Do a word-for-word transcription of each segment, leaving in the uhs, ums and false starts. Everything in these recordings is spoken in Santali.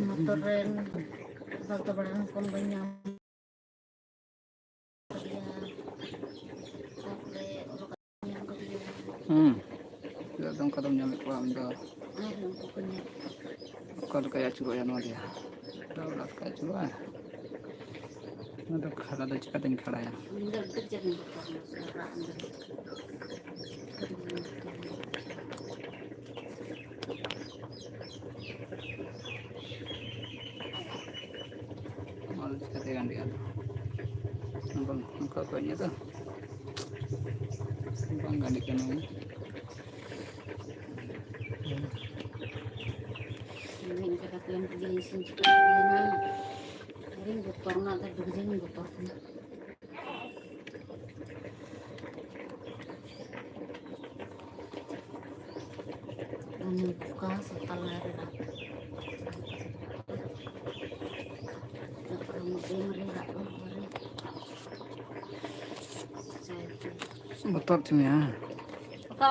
ᱢᱚᱴᱚᱨ ᱨᱮᱱ ᱵᱟᱫᱽ ᱫᱚ ᱵᱟᱲᱟ ᱦᱚᱯᱚᱱ ᱵᱟᱹᱧ ᱧᱟᱢ ᱠᱟᱫᱮᱭᱟ᱾ ᱛᱟᱨᱯᱚᱨᱮ ᱚᱞ ᱠᱟᱛᱮ ᱧᱟᱢ ᱠᱟᱫᱮᱭᱟ᱾ ᱦᱩᱸ᱾ ᱪᱮᱫᱟᱜ ᱫᱚ ᱚᱱᱠᱟ ᱫᱚᱢ ᱧᱟᱢᱮᱫ ᱠᱚᱣᱟ ᱟᱢ ᱫᱚ? ᱟᱨ ᱩᱱᱠᱩ ᱠᱚ ᱧᱮᱞ ᱚᱠᱟ ᱞᱮᱠᱟᱭ ᱟᱹᱪᱩᱨᱚᱜᱼᱟ ᱱᱚᱣᱟ ᱫᱚᱭᱟ? ᱚᱠᱟ ᱞᱮᱠᱟᱭ ᱟᱹᱪᱩᱨᱚᱜᱼᱟ? ᱱᱚᱣᱟ ᱫᱚ ᱠᱷᱟᱲᱟ ᱫᱚ ᱪᱤᱠᱟᱹᱛᱤᱧ ᱠᱷᱟᱲᱟᱭᱟ? ᱤᱧ ᱫᱚ ᱟᱹᱰᱤ ᱡᱳᱨ ᱤᱧ ᱵᱚᱛᱚᱨ ᱮᱱᱟ ᱥᱮ ᱨᱟᱜ ᱮᱱᱟ᱾ ᱚᱱᱟ ᱫᱚ ᱪᱤᱠᱟᱹᱛᱮ ᱜᱟᱱᱚᱜᱼᱟ ᱟᱫᱚ? ᱵᱟᱝ, ᱚᱱᱠᱟ ᱠᱚ ᱮᱱᱮᱡ ᱫᱚ᱾ ᱵᱟᱝ ᱜᱟᱱᱚᱜ ᱠᱟᱱᱟ᱾ ᱢᱮᱱ ᱠᱟᱫᱟ ᱠᱚ, ᱮᱱ ᱛᱮᱜᱮ ᱤᱥᱤᱱ ᱪᱤᱠᱟᱹ ᱦᱩᱭᱱᱟ᱾ ᱟᱹᱰᱤᱧ ᱵᱚᱛᱚᱨ ᱮᱱᱟ, ᱟᱫᱚ ᱰᱩᱵᱩᱡ ᱤᱧ ᱵᱚᱛᱚᱨ ᱠᱟᱱᱟ᱾ ᱩᱱᱤ ᱚᱠᱟ ᱥᱟᱛᱟᱞ ᱨᱮ ᱨᱟᱜ᱾ ᱰᱮᱢ ᱨᱮ ᱨᱟᱜ ᱵᱟᱵᱟ ᱨᱮ᱾ ᱵᱚᱛᱚᱨ ᱦᱚᱪᱚ ᱢᱮᱭᱟ᱾ ᱚᱠᱟ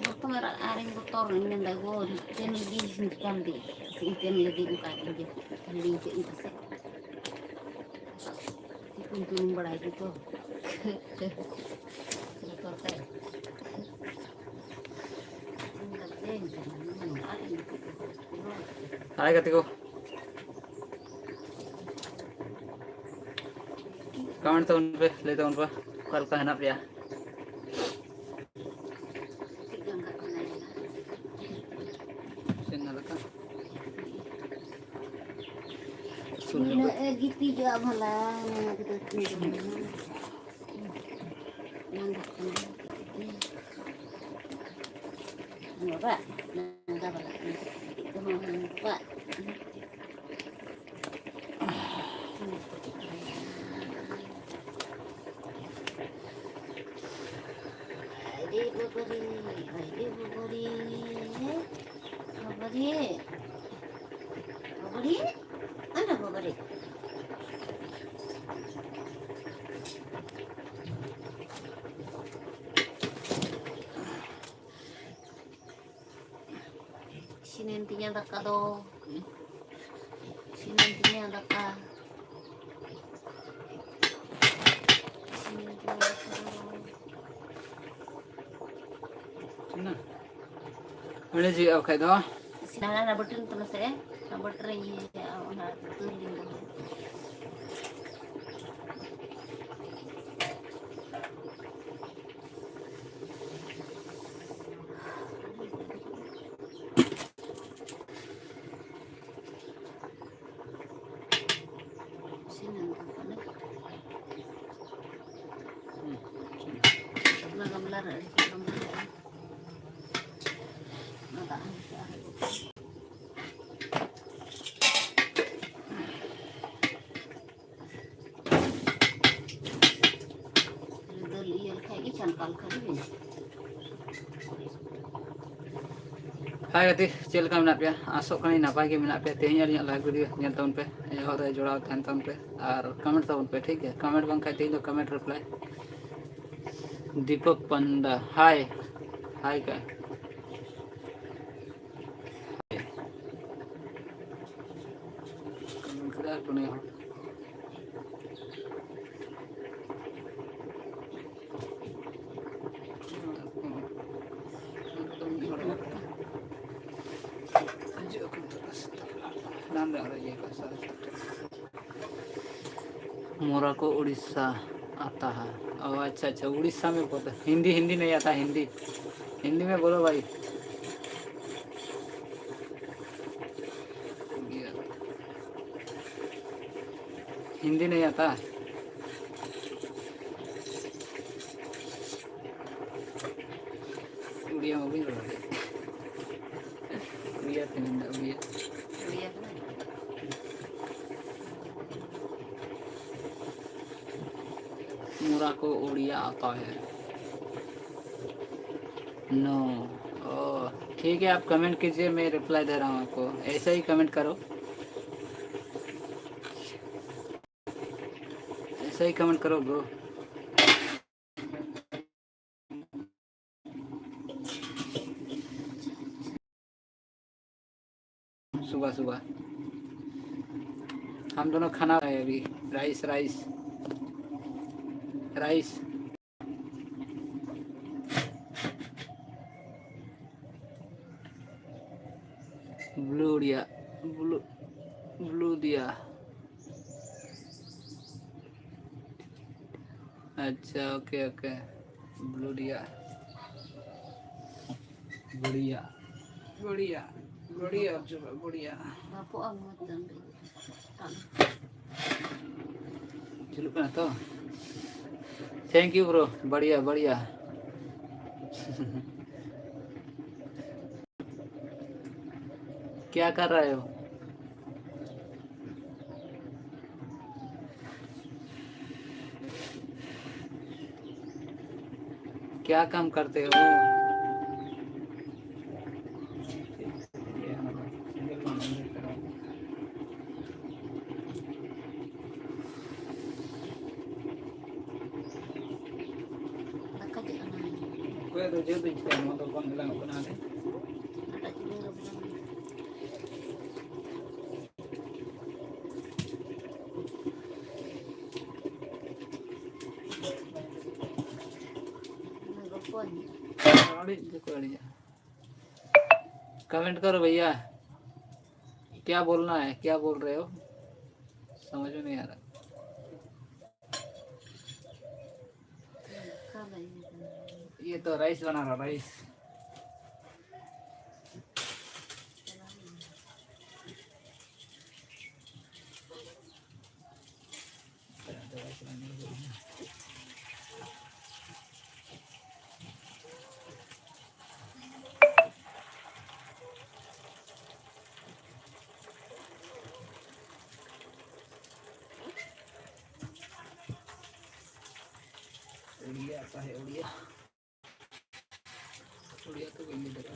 ᱯᱨᱚᱛᱷᱚᱢ ᱨᱟᱜ ᱟᱨᱤᱧ ᱵᱚᱛᱚᱨ ᱮᱱᱟᱹᱧ, ᱢᱮᱱᱫᱟ, "ᱜᱳ, ᱛᱮᱱ ᱞᱟᱹᱜᱤᱫ ᱤᱧ ᱪᱤᱠᱟᱹᱢ ᱫᱮ?" ᱥᱮ ᱤᱧ ᱛᱮᱱ ᱞᱟᱹᱜᱤᱫ ᱚᱱᱠᱟ ᱤᱧ ᱦᱤᱲᱤᱧ ᱠᱮᱫ ᱤᱧ ᱯᱟᱥᱮᱡ᱾ ᱛᱤᱠᱩᱧ ᱛᱩᱱᱩᱢ ᱵᱟᱲᱟᱭ ᱜᱮ ᱛᱚ᱾ ᱵᱚᱛᱚᱨ ᱛᱮ᱾ ᱦᱟᱭ ᱜᱟᱛᱮ ᱠᱚ᱾ ᱠᱚᱢᱮᱱᱴ ᱛᱟᱵᱚᱱ ᱯᱮ, ᱞᱟᱹᱭ ᱛᱟᱵᱚᱱ ᱯᱮ, ᱚᱠᱟ ᱞᱮᱠᱟ ᱦᱮᱱᱟᱜ ᱯᱮᱭᱟ? ᱪᱮᱫ ᱞᱮᱠᱟ? ᱥᱩᱨ ᱧᱚᱜ ᱱᱤᱱᱟᱹᱜ ᱮ ᱜᱤᱛᱤᱡᱚᱜᱼᱟ ᱵᱷᱟᱞᱟ, ᱱᱚᱣᱟ ᱠᱚᱫᱚ ᱛᱤᱱ ᱨᱮ ᱢᱮᱱᱟᱜᱼᱟ? ᱞᱟᱸᱜᱟᱜ ᱠᱟᱱᱟ᱾ ᱨᱟᱜ, ᱞᱟᱸᱜᱟ ᱵᱟᱞᱟ ᱠᱟᱱᱟ᱾ ᱜᱤᱛᱤᱡ ᱠᱚᱦᱚᱸ ᱨᱟᱜ᱾ ᱟᱨᱮ ᱵᱟᱵᱟ ᱨᱮ, ᱟᱨᱮ ᱵᱟᱵᱟ ᱨᱮ, ᱵᱟᱵᱟ ᱨᱮ, ᱵᱟᱵᱟ ᱨᱮ, ᱟᱞᱚ ᱵᱟᱵᱟ ᱨᱮ᱾ ᱤᱥᱤᱱᱮᱱ ᱛᱤᱧᱟ ᱫᱟᱠᱟ ᱫᱚ᱾ ᱤᱥᱤᱱᱮᱱ ᱛᱤᱧᱟ ᱫᱟᱠᱟ᱾ ᱤᱥᱤᱱᱮᱱ ᱛᱤᱧᱟ ᱫᱟᱠᱟ ᱫᱚ᱾ ᱚᱸᱰᱮ ᱡᱤᱣᱮᱫ ᱵᱟᱠᱷᱟᱡ ᱫᱚ᱾ ᱤᱥᱤᱱ ᱦᱟᱱᱟ ᱵᱟᱹᱴᱤ ᱨᱮ ᱛᱟᱞᱟ ᱥᱮ, ᱚᱱᱟ ᱵᱟᱹᱴᱤ ᱨᱮ ᱤᱭᱟᱹᱭᱟ, ᱚᱱᱟ ᱩᱛᱩ ᱨᱮᱜᱮᱧ ᱫᱚᱦᱚᱭᱟ᱾ ᱤᱥᱤᱱ ᱮᱱ ᱛᱟᱵᱚᱱᱟ᱾ ᱜᱟᱢᱞᱟ, ᱜᱟᱢᱞᱟ ᱨᱮ ᱟᱹᱰᱤ ᱪᱮᱦᱨᱟ ᱜᱟᱢᱞᱟ ᱨᱮ᱾ ᱚᱱᱟ ᱫᱟᱜ ᱦᱚᱸ ᱢᱮᱥᱟᱜᱼᱟ᱾ ᱫᱟᱹᱞ ᱤᱭᱟᱹ ᱞᱮᱠᱷᱟᱡ ᱜᱮ ᱪᱟᱱᱠᱟ ᱞᱮᱠᱟ ᱜᱮ ᱦᱩᱭᱩᱜᱼᱟ᱾ ᱦᱟᱭ ᱜᱟᱛᱮ, ᱪᱮᱫ ᱞᱮᱠᱟ ᱢᱮᱱᱟᱜ ᱯᱮᱭᱟ? ᱟᱥᱚᱜ ᱠᱟᱹᱱᱟᱹᱧ ᱱᱟᱯᱟᱭ ᱜᱮ ᱢᱮᱱᱟᱜ ᱯᱮᱭᱟ᱾ ᱛᱮᱦᱮᱧ ᱟᱹᱞᱤᱧᱟᱜ live video ᱧᱮᱞ ᱛᱟᱵᱚᱱ ᱯᱮ, ᱮᱦᱚᱵ ᱨᱮ ᱡᱚᱲᱟᱣ ᱛᱟᱦᱮᱱ ᱛᱟᱵᱚᱱ ᱯᱮ ᱟᱨ comment ᱛᱟᱵᱚᱱ ᱯᱮ, ᱴᱷᱤᱠ ᱜᱮᱭᱟ? Comment ᱵᱟᱝᱠᱷᱟᱡ ᱛᱮᱦᱮᱧ ᱫᱚ comment reply᱾ Dipak ᱯᱟᱱᱰᱟ, hi, hi ᱠᱟ᱾ Comment ᱠᱮᱫᱟ ᱟᱨ ᱠᱚ ᱱᱤᱭᱟᱹ ᱦᱚᱲ᱾ मोरा को उड़ीसा आता है। ओ अच्छा अच्छा, उड़ीसा में बोलते, हिंदी, हिंदी नहीं आता, हिंदी, हिंदी में बोलो भाई। हिंदी नहीं आता। उड़िया में भी बोलो। उड़िया ᱛᱮ ᱢᱮᱱᱫᱟ, ᱩᱲᱤᱭᱟ᱾ ᱩᱲᱤᱭᱟ ᱠᱟᱱᱟ᱾ मोरा को उड़िया आता है। No। ओ, ठीक है, आप comment कीजिए, मैं reply दे रहा हूँ आपको। ऐसे ही comment करो, ऐसे ही comment करो bro। सुबह सुबह। हम दोनों खाना खाए अभी। Rice, rice, rice. ब्लू दिया, ब्लू, ब्लू दिया। अच्छा, ओके, ओके। ब्लू दिया। बढ़िया। बढ़िया, बढ़िया, बढ़िया। ᱵᱟᱯᱚᱜᱼᱟ ᱢᱚᱡᱽ ᱛᱮ ᱚᱸᱰᱮ᱾ ᱪᱟᱹᱞᱩᱜ ᱠᱟᱱᱟ ᱛᱚ? Thank you bro, बढ़िया, बढ़िया। क्या कर रहे हो? क्या काम करते हो? ᱫᱟᱠᱟ ᱪᱮᱫ ᱠᱟᱱᱟ? ᱚᱠᱚᱭᱟᱜ ᱫᱚ ᱡᱟᱹᱛ ᱤᱧ ᱪᱤᱠᱟᱹᱭᱟ? ᱱᱚᱣᱟ ᱫᱚ ᱵᱟᱝ ᱮᱞᱟᱝᱚᱜ ᱠᱟᱱᱟ ᱟᱞᱮ᱾ ᱚᱠᱟᱴᱟᱜ ᱪᱩᱞᱦᱟᱹ ᱨᱮ ᱵᱟᱝ? ᱚᱱᱟ ᱜᱚᱞᱯᱚ ᱟᱹᱧ᱾ ᱟᱹᱲᱤᱡ ᱫᱚᱠᱚ ᱟᱹᱲᱤᱡᱟ᱾ कमेंट करो भैया, क्या बोलना है, क्या बोल रहे हो, समझ में नहीं आ रहा। ये तो राइस बना रहा, राइस। उड़िया, चाहे उड़िया। उड़िया तो कोई नहीं लगा।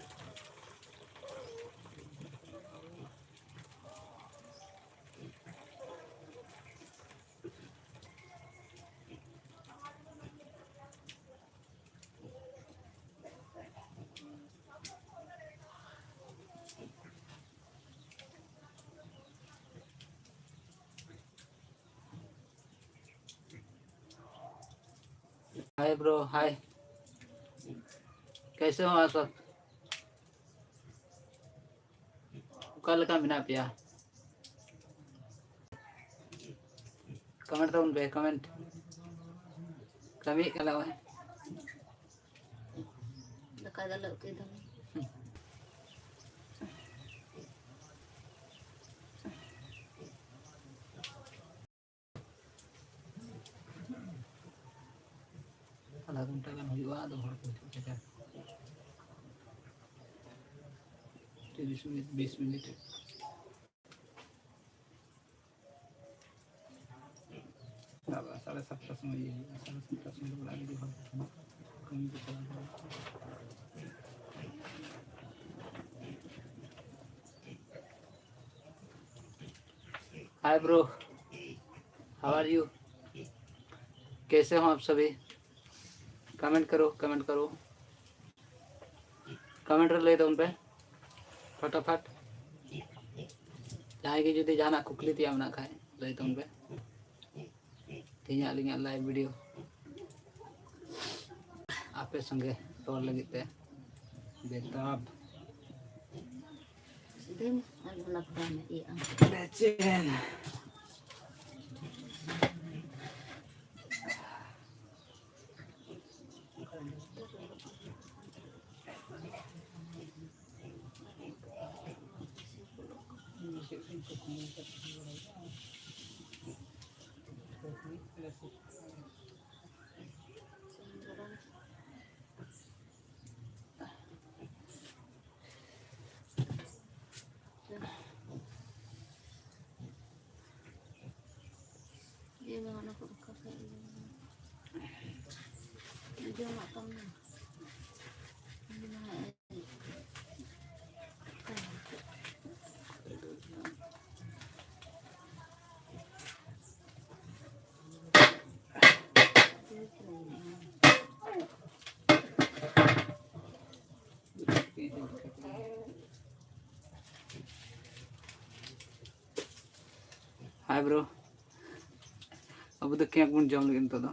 हाय ब्रो, हाय। कैसे हो आप सब? ᱚᱠᱟ ᱞᱮᱠᱟ ᱢᱮᱱᱟᱜ ᱯᱮᱭᱟ? ᱠᱚᱢᱮᱱᱴ ᱛᱟᱵᱚᱱ ᱯᱮ, ᱠᱚᱢᱮᱱᱴ᱾ ᱠᱟᱹᱢᱤᱭᱮᱫ ᱠᱟᱱᱟ ᱱᱚᱜᱼᱚᱭ᱾ ᱫᱟᱠᱟ ᱫᱚᱞᱮ ᱩᱛᱩᱭ ᱫᱟ᱾ ᱟᱫᱷᱟ ᱜᱷᱚᱱᱴᱟ ᱜᱟᱱ ᱦᱩᱭᱩᱜᱼᱟ, ᱟᱫᱚ ᱦᱚᱲ ᱠᱚ ᱦᱤᱡᱩᱜ ᱛᱮᱜᱮ᱾ ᱛᱤᱨᱤᱥ ᱢᱤᱱᱤᱴ, ᱵᱤᱥ ᱢᱤᱱᱤᱴ᱾ ᱟᱵᱟᱨ ᱥᱟᱲᱮ ᱥᱟᱛᱴᱟ ᱥᱚᱢᱚᱭ ᱤᱭᱟᱹ ᱦᱩᱭᱩᱜᱼᱟ, ᱥᱟᱲᱮ ᱥᱟᱛᱴᱟ ᱥᱚᱢᱚᱭ ᱫᱚ ᱚᱲᱟᱜ ᱨᱮᱜᱮ ᱦᱚᱲ ᱠᱚ ᱛᱟᱦᱮᱱᱟ, ᱠᱟᱹᱢᱤ ᱠᱚ ᱪᱟᱞᱟᱣ ᱠᱚᱜᱼᱟ᱾ Hi bro, how are you? कैसे हो आप सभी? कमेंट करो, कमेंट करो, ᱠᱚᱢᱮᱱᱴ ᱨᱮ ᱞᱟᱹᱭ ᱛᱟᱵᱚᱱ ᱯᱮ ᱯᱷᱟᱴᱟᱯᱷᱟᱴ᱾ ᱡᱟᱦᱟᱸᱭ ᱜᱮ ᱡᱩᱫᱤ ᱡᱟᱦᱟᱱᱟᱜ ᱠᱩᱠᱞᱤ ᱛᱮᱭᱟᱜ ᱢᱮᱱᱟᱜ ᱠᱷᱟᱡ, ᱞᱟᱹᱭ ᱛᱟᱵᱚᱱ ᱯᱮ᱾ ᱛᱮᱦᱮᱧᱟᱜ ᱟᱹᱞᱤᱧᱟᱜ ᱞᱟᱭᱤᱵᱷ ᱵᱷᱤᱰᱤᱭᱳ ᱟᱯᱮ ᱥᱚᱸᱜᱮ ᱨᱚᱲ ᱞᱟᱹᱜᱤᱫ ᱛᱮ ᱵᱮᱛᱟᱵ᱾ ᱫᱤᱱ ᱟᱞᱚ ᱞᱟᱜᱟᱣ ᱢᱮ, ᱤᱭᱟᱹ ᱟᱢ᱾ ᱵᱮᱪᱮᱱ᱾ ᱤᱭᱟᱹ ᱢᱮ, ᱚᱱᱟ ᱠᱚ ᱨᱟᱠᱟᱵ ᱠᱟᱜ ᱤᱭᱟᱹ ᱢᱮ᱾ ᱡᱚᱢᱟᱜ ᱛᱟᱢ ᱢᱮ᱾ ᱤᱭᱟᱹ ᱢᱮ᱾ हाय ब्रो, ᱟᱵᱚ ᱫᱚ ᱠᱮᱠ ᱵᱚᱱ ᱡᱚᱢ ᱞᱟᱹᱜᱤᱫ ᱱᱤᱛᱚᱜ ᱫᱚ᱾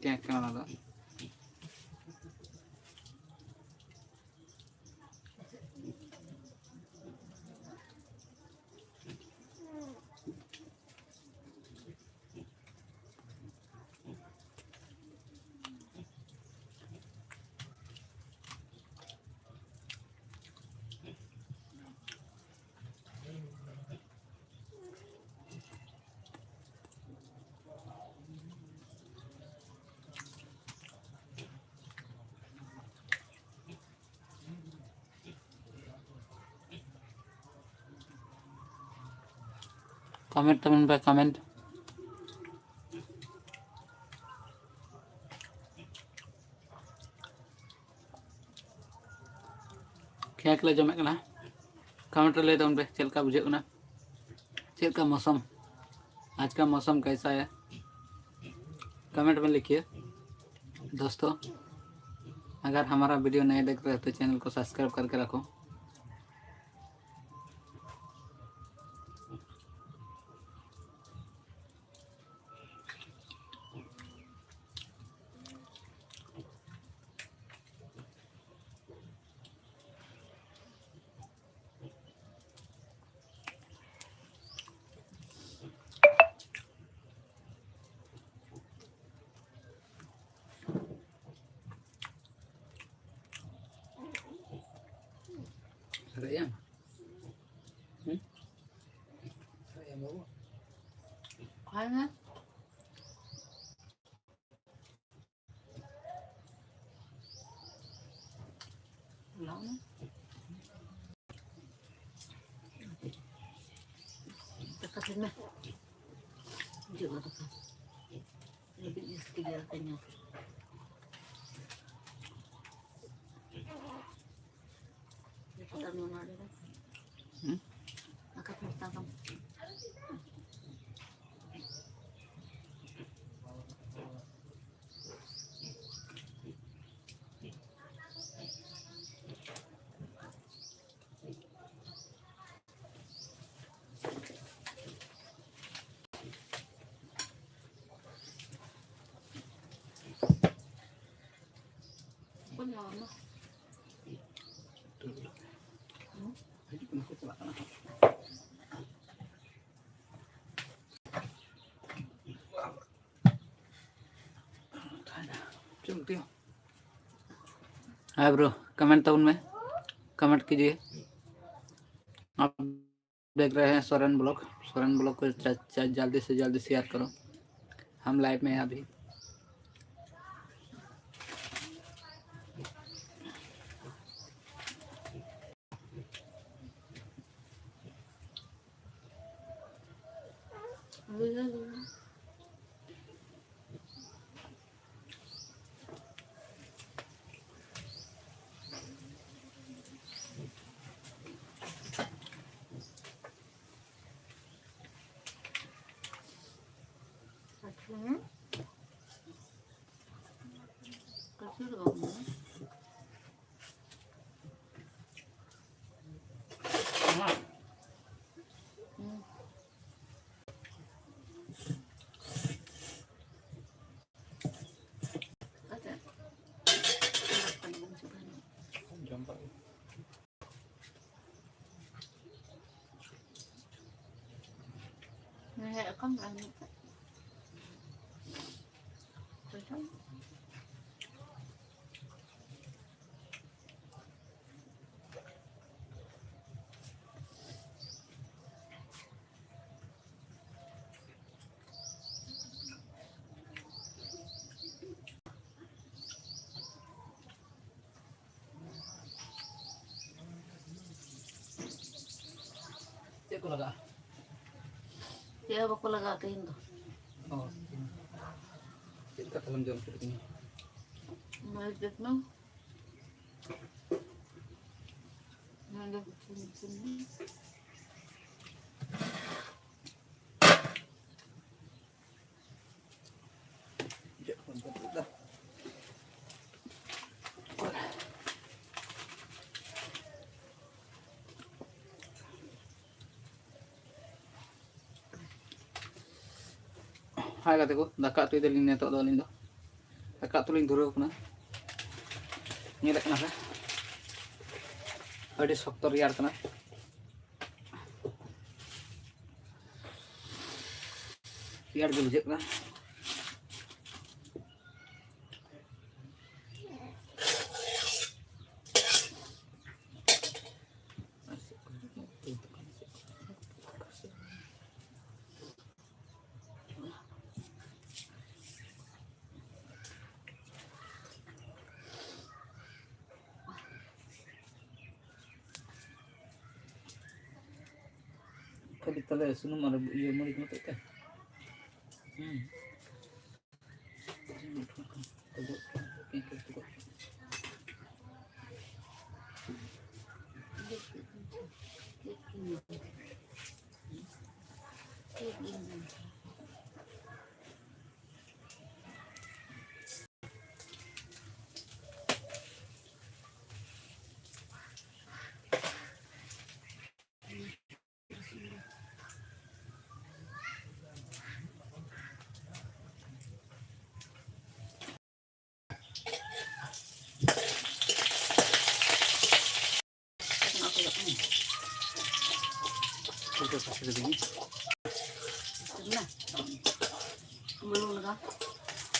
ᱠᱮᱠ ᱠᱟᱱᱟ ᱚᱱᱟ ᱫᱚ᱾ ᱠᱚᱢᱮᱱᱴ ᱛᱟᱵᱚᱱ ᱯᱮ, ᱠᱚᱢᱮᱱᱴ᱾ ᱠᱮᱠ ᱞᱮ ᱡᱚᱢᱮᱫ ᱠᱟᱱᱟ᱾ ᱠᱚᱢᱮᱱᱴ ᱨᱮ ᱞᱟᱹᱭ ᱛᱟᱵᱚᱱ ᱯᱮ, ᱪᱮᱫ ᱞᱮᱠᱟ ᱵᱩᱡᱷᱟᱹᱜ ᱠᱟᱱᱟ, ᱪᱮᱫ ᱞᱮᱠᱟ ᱢᱳᱥᱚᱢ, ᱟᱡ ᱠᱟ ᱢᱳᱥᱚᱢ ᱠᱟᱭᱥᱟ ᱦᱮ? ᱠᱚᱢᱮᱱᱴ ᱢᱮ ᱞᱤᱠᱷᱤᱭᱮ ᱫᱳᱥᱛᱳ, ᱟᱜᱟᱨ ᱦᱟᱢᱟᱨᱟ ᱵᱷᱤᱰᱤᱭᱳ ᱱᱟᱭᱟ ᱫᱮᱠᱷ ᱨᱮ ᱦᱳ ᱛᱳ ᱪᱮᱱᱮᱞ ᱠᱳ ᱥᱟᱵᱥᱠᱨᱟᱭᱤᱵ ᱠᱟᱨᱠᱮ ᱨᱟᱠᱷᱳ᱾ ᱥᱟᱨᱮᱡ ᱮᱱ? ᱦᱩᱸ? ᱥᱟᱨᱮᱡ ᱮᱱ ᱵᱟᱹᱵᱩ? ᱠᱷᱟᱭ ᱢᱮ᱾ ᱫᱟᱠᱟ ᱛᱤᱱ ᱢᱮ᱾ ᱦᱤᱡᱩᱜ ᱢᱮ ᱫᱟᱠᱟ᱾ ᱟᱹᱰᱤ ᱡᱟᱹᱥᱛᱤ ᱜᱮ ᱫᱟᱠᱟ ᱧᱟᱢ᱾ ᱦᱩᱸ? ᱫᱟᱠᱟ ᱯᱷᱮᱰ ᱛᱟᱠᱟᱢ᱾ हाँ ब्रो, कमेंट तो उनमें कमेंट कीजिए। आप देख रहे हैं सोरेन ब्लॉग। सोरेन ब्लॉग को च- च- जल्दी से जल्दी शेयर करो। हम लाइव में हैं अभी। ᱪᱮᱫ ᱠᱚ ᱞᱟᱜᱟᱜᱼᱟ? ᱪᱮᱫ ᱦᱚᱸ ᱵᱟᱠᱚ ᱞᱟᱜᱟᱜᱼᱟ ᱛᱮᱦᱮᱧ ᱫᱚ᱾ ᱚ᱾ ᱪᱮᱫ ᱞᱮᱠᱟ ᱛᱟᱦᱞᱮᱢ ᱡᱚᱢ ᱦᱚᱪᱚ ᱠᱤᱫᱤᱧᱟ? ᱢᱟᱹᱨᱤᱪ ᱫᱟᱹᱛᱱᱟᱹ᱾ ᱱᱚᱰᱮ ᱠᱚ ᱪᱤᱱ ᱪᱤᱱ᱾ ᱦᱟᱭ ᱜᱟᱛᱮ ᱠᱚ, ᱫᱟᱠᱟ ᱩᱛᱩᱭ ᱫᱟᱞᱤᱧ ᱱᱤᱛᱚᱜ ᱫᱚ ᱟᱹᱞᱤᱧ ᱫᱚ᱾ ᱫᱟᱠᱟ ᱩᱛᱩ ᱞᱤᱧ ᱫᱷᱩᱨᱟᱹᱣ ᱠᱟᱱᱟ᱾ ᱧᱮᱞᱮᱫ ᱠᱟᱱᱟ ᱯᱮ, ᱟᱹᱰᱤ ᱥᱚᱠᱛᱚ ᱨᱮᱭᱟᱲ ᱠᱟᱱᱟ, ᱨᱮᱭᱟᱲ ᱜᱮ ᱵᱩᱡᱷᱟᱹᱜ ᱠᱟᱱᱟ᱾ ᱠᱷᱟᱹᱞᱤ ᱛᱟᱦᱞᱮ ᱥᱩᱱᱩᱢ ᱟᱨ ᱤᱭᱟᱹ ᱢᱟᱹᱨᱤᱪ ᱢᱚᱛᱚᱡ ᱛᱮ? ᱦᱩᱸ᱾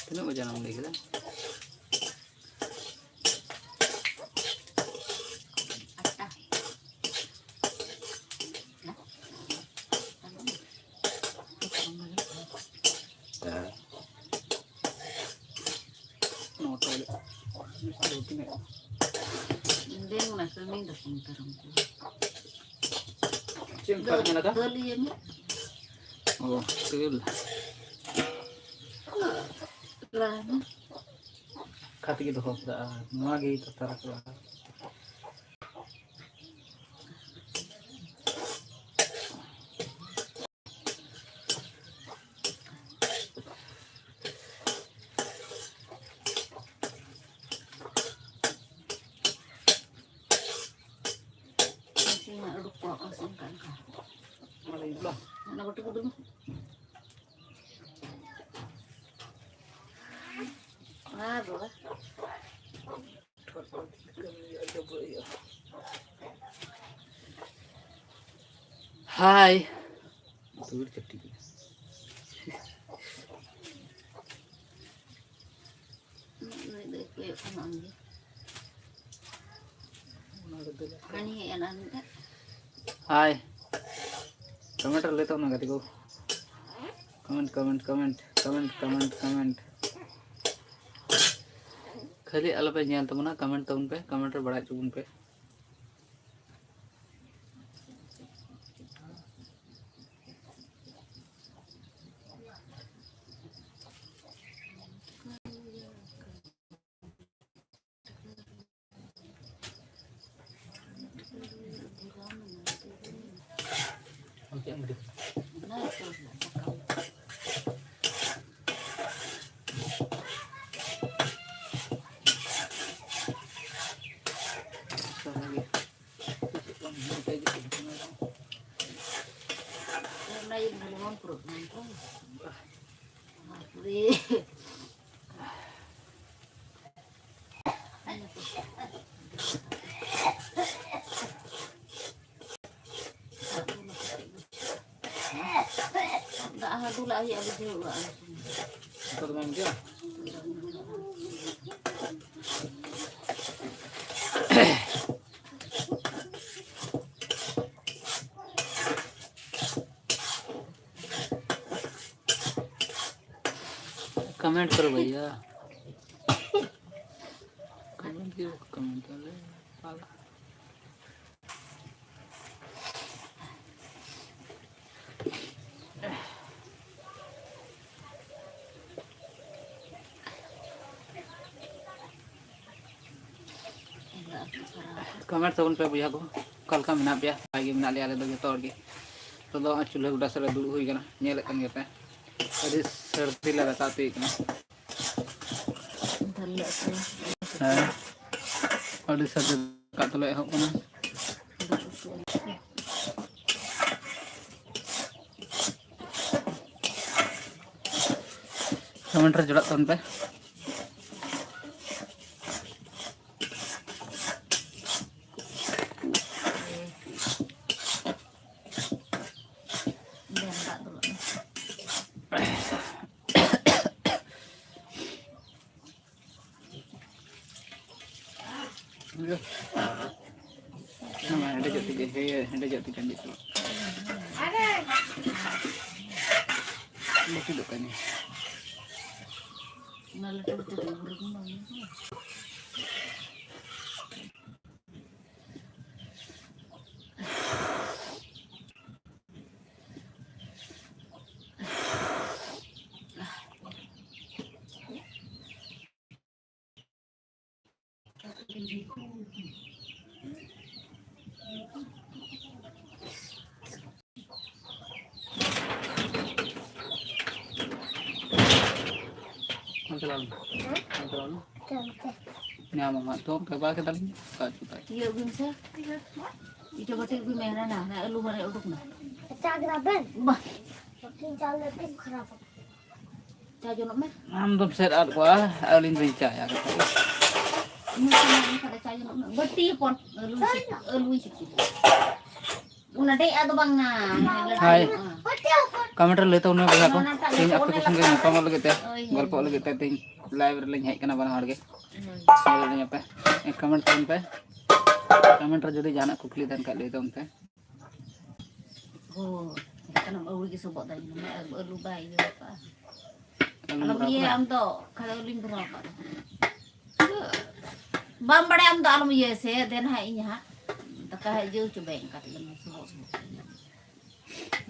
ᱛᱤᱱᱟᱹᱜ ᱵᱟᱡᱮ ᱮᱢ ᱞᱟᱹᱭ ᱠᱮᱫᱟ? ᱱᱚᱴᱟ ᱦᱤᱞᱳᱜ ᱛᱤᱱᱟᱹᱜ? ᱫᱮᱱ ᱢᱟ ᱠᱟᱹᱢᱤ ᱫᱚ ᱠᱚᱢ ᱛᱟᱨᱟᱢ ᱠᱚ᱾ ᱪᱮᱫ ᱮᱢ ᱠᱟᱹᱢᱤ ᱠᱟᱱᱟ ᱫᱟ? ᱫᱟᱹᱞ ᱤᱭᱟᱹ ᱢᱮ᱾ ᱚ, ᱫᱟᱹᱞ᱾ ᱞᱟᱦᱟ ᱢᱮ᱾ ᱠᱷᱟᱛ ᱜᱮ ᱫᱚᱦᱚ ᱠᱟᱜᱼᱟ, ᱱᱚᱣᱟ ᱜᱮ ᱠᱟᱛᱷᱟ ᱨᱟᱠᱟᱵᱼᱟ᱾ ᱤᱥᱤᱱ ᱩᱰᱩᱠ ᱠᱚᱣᱟ ᱠᱚ ᱥᱮ ᱚᱱᱠᱟ ᱚᱱᱠᱟ᱾ ᱚᱱᱟ ᱵᱟᱹᱴᱤ ᱠᱚ ᱫᱩᱞ ᱢᱮ᱾ ᱟᱨ ᱵᱟᱵᱟ᱾ ᱦᱟᱭ᱾ ᱫᱩᱲ ᱪᱟᱹᱴᱤ ᱠᱮᱫᱟ᱾ ᱱᱩᱭ ᱫᱚᱭ ᱠᱚᱭᱚᱜ ᱠᱟᱱᱟ ᱟᱢᱜᱮ᱾ ᱦᱟᱹᱱᱤ ᱦᱮᱡ ᱮᱱᱟ ᱱᱤᱛᱚᱜ᱾ ᱦᱟᱭ᱾ ᱠᱚᱢᱮᱱᱴ ᱨᱮ ᱞᱟᱹᱭ ᱛᱟᱵᱚᱱ ᱢᱮ ᱜᱟᱛᱮ ᱠᱚ᱾ Comment, comment, comment, comment, comment, comment. ᱠᱷᱟᱹᱞᱤ ᱟᱞᱚᱯᱮ ᱧᱮᱞ ᱛᱟᱵᱚᱱᱟ, ᱠᱚᱢᱮᱱᱴ ᱛᱟᱵᱚᱱ ᱯᱮ, ᱠᱚᱢᱮᱱᱴ ᱨᱮ ᱵᱟᱲᱟᱭ ᱦᱚᱪᱚ ᱵᱚᱱ ᱯᱮ᱾ ᱫᱟᱜ ᱦᱚᱸ ᱫᱩᱞᱟᱜ ᱦᱩᱭᱩᱜᱼᱟ, ᱵᱩᱡᱷᱟᱹᱣ ᱚᱲᱟᱜ ᱨᱮ᱾ ᱱᱤᱛᱚᱜ ᱫᱚ ᱵᱟᱝ ᱵᱩᱡᱷᱟᱹᱜᱼᱟ? कमेंट करो भैया। कमेंट क्यों कमेंट कर रहे हैं? ᱠᱚᱢᱮᱱᱴ ᱛᱟᱵᱚᱱ ᱯᱮ ᱵᱚᱭᱦᱟ ᱠᱚ, ᱚᱠᱟ ᱞᱮᱠᱟ ᱢᱮᱱᱟᱜ ᱯᱮᱭᱟ? ᱱᱟᱯᱟᱭ ᱜᱮ ᱢᱮᱱᱟᱜ ᱞᱮᱭᱟ ᱟᱞᱮ ᱫᱚ ᱡᱚᱛᱚ ᱦᱚᱲ ᱜᱮ᱾ ᱱᱤᱛᱚᱜ ᱫᱚ ᱱᱚᱜᱼᱚᱭ ᱪᱩᱞᱦᱟᱹ ᱜᱚᱰᱟ ᱥᱮᱫ ᱨᱮ ᱫᱩᱲᱩᱵ ᱦᱩᱭ ᱠᱟᱱᱟ, ᱧᱮᱞᱮᱫ ᱠᱟᱱ ᱜᱮᱭᱟ ᱯᱮ ᱟᱹᱰᱤ ᱥᱟᱹᱨᱫᱤ ᱞᱮ ᱫᱟᱠᱟ ᱩᱛᱩᱭᱮᱫ ᱠᱟᱱᱟ᱾ ᱫᱟᱞ ᱞᱮ ᱩᱛᱩᱭᱟ᱾ ᱦᱮᱸ, ᱟᱹᱰᱤ ᱥᱟᱹᱨᱫᱤ ᱫᱟᱠᱟ ᱩᱛᱩ ᱞᱮ ᱮᱦᱚᱵ ᱠᱟᱱᱟ᱾ ᱫᱟᱞ ᱩᱛᱩ ᱟᱞᱮ᱾ ᱠᱚᱢᱮᱱᱴ ᱨᱮ ᱡᱚᱲᱟᱜ ᱛᱟᱵᱚᱱ ᱯᱮ᱾ ᱱᱚᱣᱟ ᱦᱮᱰᱮᱡᱚᱜ ᱛᱮᱜᱮ, ᱦᱮᱸ, ᱦᱮᱰᱮᱡᱚᱜ ᱛᱮᱜᱮ ᱟᱸᱡᱮᱫ ᱪᱟᱵᱟᱜ ᱠᱟᱱᱟ᱾ ᱵᱟᱹᱠᱤ ᱫᱚ ᱠᱟᱱᱟ᱾ ᱚᱱᱟ ᱞᱟᱹᱴᱩ ᱞᱟᱹᱴᱩ ᱰᱩᱵᱩᱨ ᱠᱚ ᱵᱟᱝ ᱦᱩᱭᱩᱜᱼᱟ᱾ ᱵᱟᱝ ᱪᱟᱞᱟᱣ ᱞᱮᱱᱟ? ᱦᱮᱸ? ᱵᱟᱝ ᱪᱟᱞᱟᱣ ᱞᱮᱱᱟ? ᱪᱟᱞᱟᱣ ᱛᱮ᱾ ᱧᱟᱢ ᱟᱢ ᱦᱟᱸᱜ ᱛᱚ, ᱚᱱᱠᱟ ᱵᱟᱭ ᱠᱟᱫᱟ ᱞᱤᱧ᱾ ᱚᱠᱟ ᱪᱚ ᱛᱟᱭ᱾ ᱤᱭᱟᱹ ᱟᱹᱜᱩᱭ ᱢᱮᱥᱮ᱾ ᱤᱴᱟᱹ ᱵᱟᱹᱴᱤ ᱟᱹᱜᱩᱭ ᱢᱮ, ᱦᱟᱱᱟ, ᱦᱟᱱᱟ ᱟᱹᱞᱩ ᱢᱟᱱᱮ ᱩᱰᱩᱠ ᱱᱟ᱾ ᱪᱟ ᱠᱮᱫᱟ ᱵᱮᱱ? ᱵᱟ᱾ ᱵᱟᱹᱠᱤᱱ ᱪᱟ ᱞᱮᱫ ᱛᱮ ᱠᱷᱟᱨᱟᱯ ᱟᱠᱟᱱᱟ᱾ ᱪᱟ ᱡᱚᱱᱚᱜ ᱢᱮ᱾ ᱟᱢ ᱫᱚᱢ ᱥᱮᱫ ᱟᱫ ᱠᱚᱣᱟ, ᱟᱹᱞᱤᱧ ᱫᱚᱧ ᱪᱟᱭᱟ᱾ ᱤᱱᱟᱹ ᱠᱷᱟᱱ ᱮᱱᱠᱷᱟᱱ ᱫᱚ ᱪᱟ ᱡᱚᱱᱚᱜ ᱢᱮ᱾ ᱵᱟᱹᱴᱤ ᱦᱚᱯᱚᱱ, ᱟᱹᱞᱩ ᱥᱤᱯᱤ, ᱟᱹᱞᱩ ᱥᱤᱯᱤ᱾ ᱚᱱᱟ ᱰᱮᱡ ᱟᱜ ᱫᱚ ᱵᱟᱝ ᱱᱟ, ᱦᱟᱭ᱾ ᱞᱟᱹᱴᱩ, ᱦᱟᱸ᱾ ᱠᱚᱢᱮᱱᱴ ᱨᱮ ᱞᱟᱹᱭ ᱛᱟᱵᱚᱱ ᱢᱮ ᱵᱚᱭᱦᱟ ᱠᱚ᱾ ᱚᱱᱟ ᱴᱟᱜ ᱛᱮᱦᱮᱧ ᱞᱟᱹᱴᱩ ᱟᱯᱮ ᱠᱚ ᱚᱱᱟ ᱥᱚᱸᱜᱮ ᱞᱟᱴᱟ ᱧᱟᱯᱟᱢᱚᱜ ᱞᱟᱹᱜᱤᱫ ᱛᱮ, ᱦᱳᱭ, ᱦᱳᱭ, ᱜᱚᱞᱯᱚᱜ ᱦᱳᱭ᱾ ᱞᱟᱹᱜᱤᱫ ᱛᱮ ᱛᱮᱦᱮᱧ ᱞᱟᱭᱤᱵᱷ ᱨᱮᱞᱤᱧ ᱦᱮᱡ ᱠᱟᱱᱟ ᱵᱟᱱᱟ ᱦᱚᱲ ᱜᱮ᱾ ᱦᱳᱭ᱾ ᱧᱮᱞ ᱞᱤᱧᱟ ᱯᱮ᱾ ᱠᱚᱢᱮᱱᱴ ᱛᱟᱵᱚᱱ ᱯᱮ᱾ ᱠᱚᱢᱮᱱᱴ ᱨᱮ ᱡᱩᱫᱤ ᱡᱟᱦᱟᱱᱟᱜ ᱠᱩᱠᱞᱤ ᱛᱟᱦᱮᱱ ᱠᱷᱟᱡ ᱞᱟᱹᱭ ᱛᱟᱵᱚᱱ ᱯᱮ᱾ ᱚ, ᱮᱱᱠᱷᱟᱱ ᱟᱹᱣᱲᱤ ᱜᱮ ᱥᱚᱵᱚᱜ ᱫᱟᱭ, ᱟᱹᱞᱩ ᱵᱟᱭ ᱤᱭᱟᱹ ᱠᱟᱜᱼᱟ᱾ ᱟᱹᱞᱩ ᱟᱞᱚᱢ ᱵᱷᱚᱨᱟᱣ ᱤᱭᱟᱹᱭᱟ ᱠᱟᱱᱟ᱾ ᱟᱢ ᱫᱚ, ᱠᱷᱟᱹᱞᱤ ᱟᱹᱞᱩᱧ ᱵᱷᱚᱨᱟᱣ ᱠᱟᱜ ᱫᱚ᱾ ᱵᱟᱢ ᱵᱟᱲᱟᱭᱟ ᱟᱢ ᱫᱚ, ᱟᱞᱚᱢ ᱤᱭᱟᱹᱭᱟ ᱥᱮ, ᱫᱮᱱ ᱦᱟᱸᱜ ᱤᱧ ᱦᱟᱸᱜ ᱫᱟᱠᱟ ᱦᱟᱸᱜ ᱤᱭᱟᱹ ᱦᱚᱪᱚ ᱵᱟᱭ ᱮᱱᱠᱟ ᱛᱮᱜᱮ ᱥᱚᱵᱚᱜ ᱥᱚᱵᱚᱜ᱾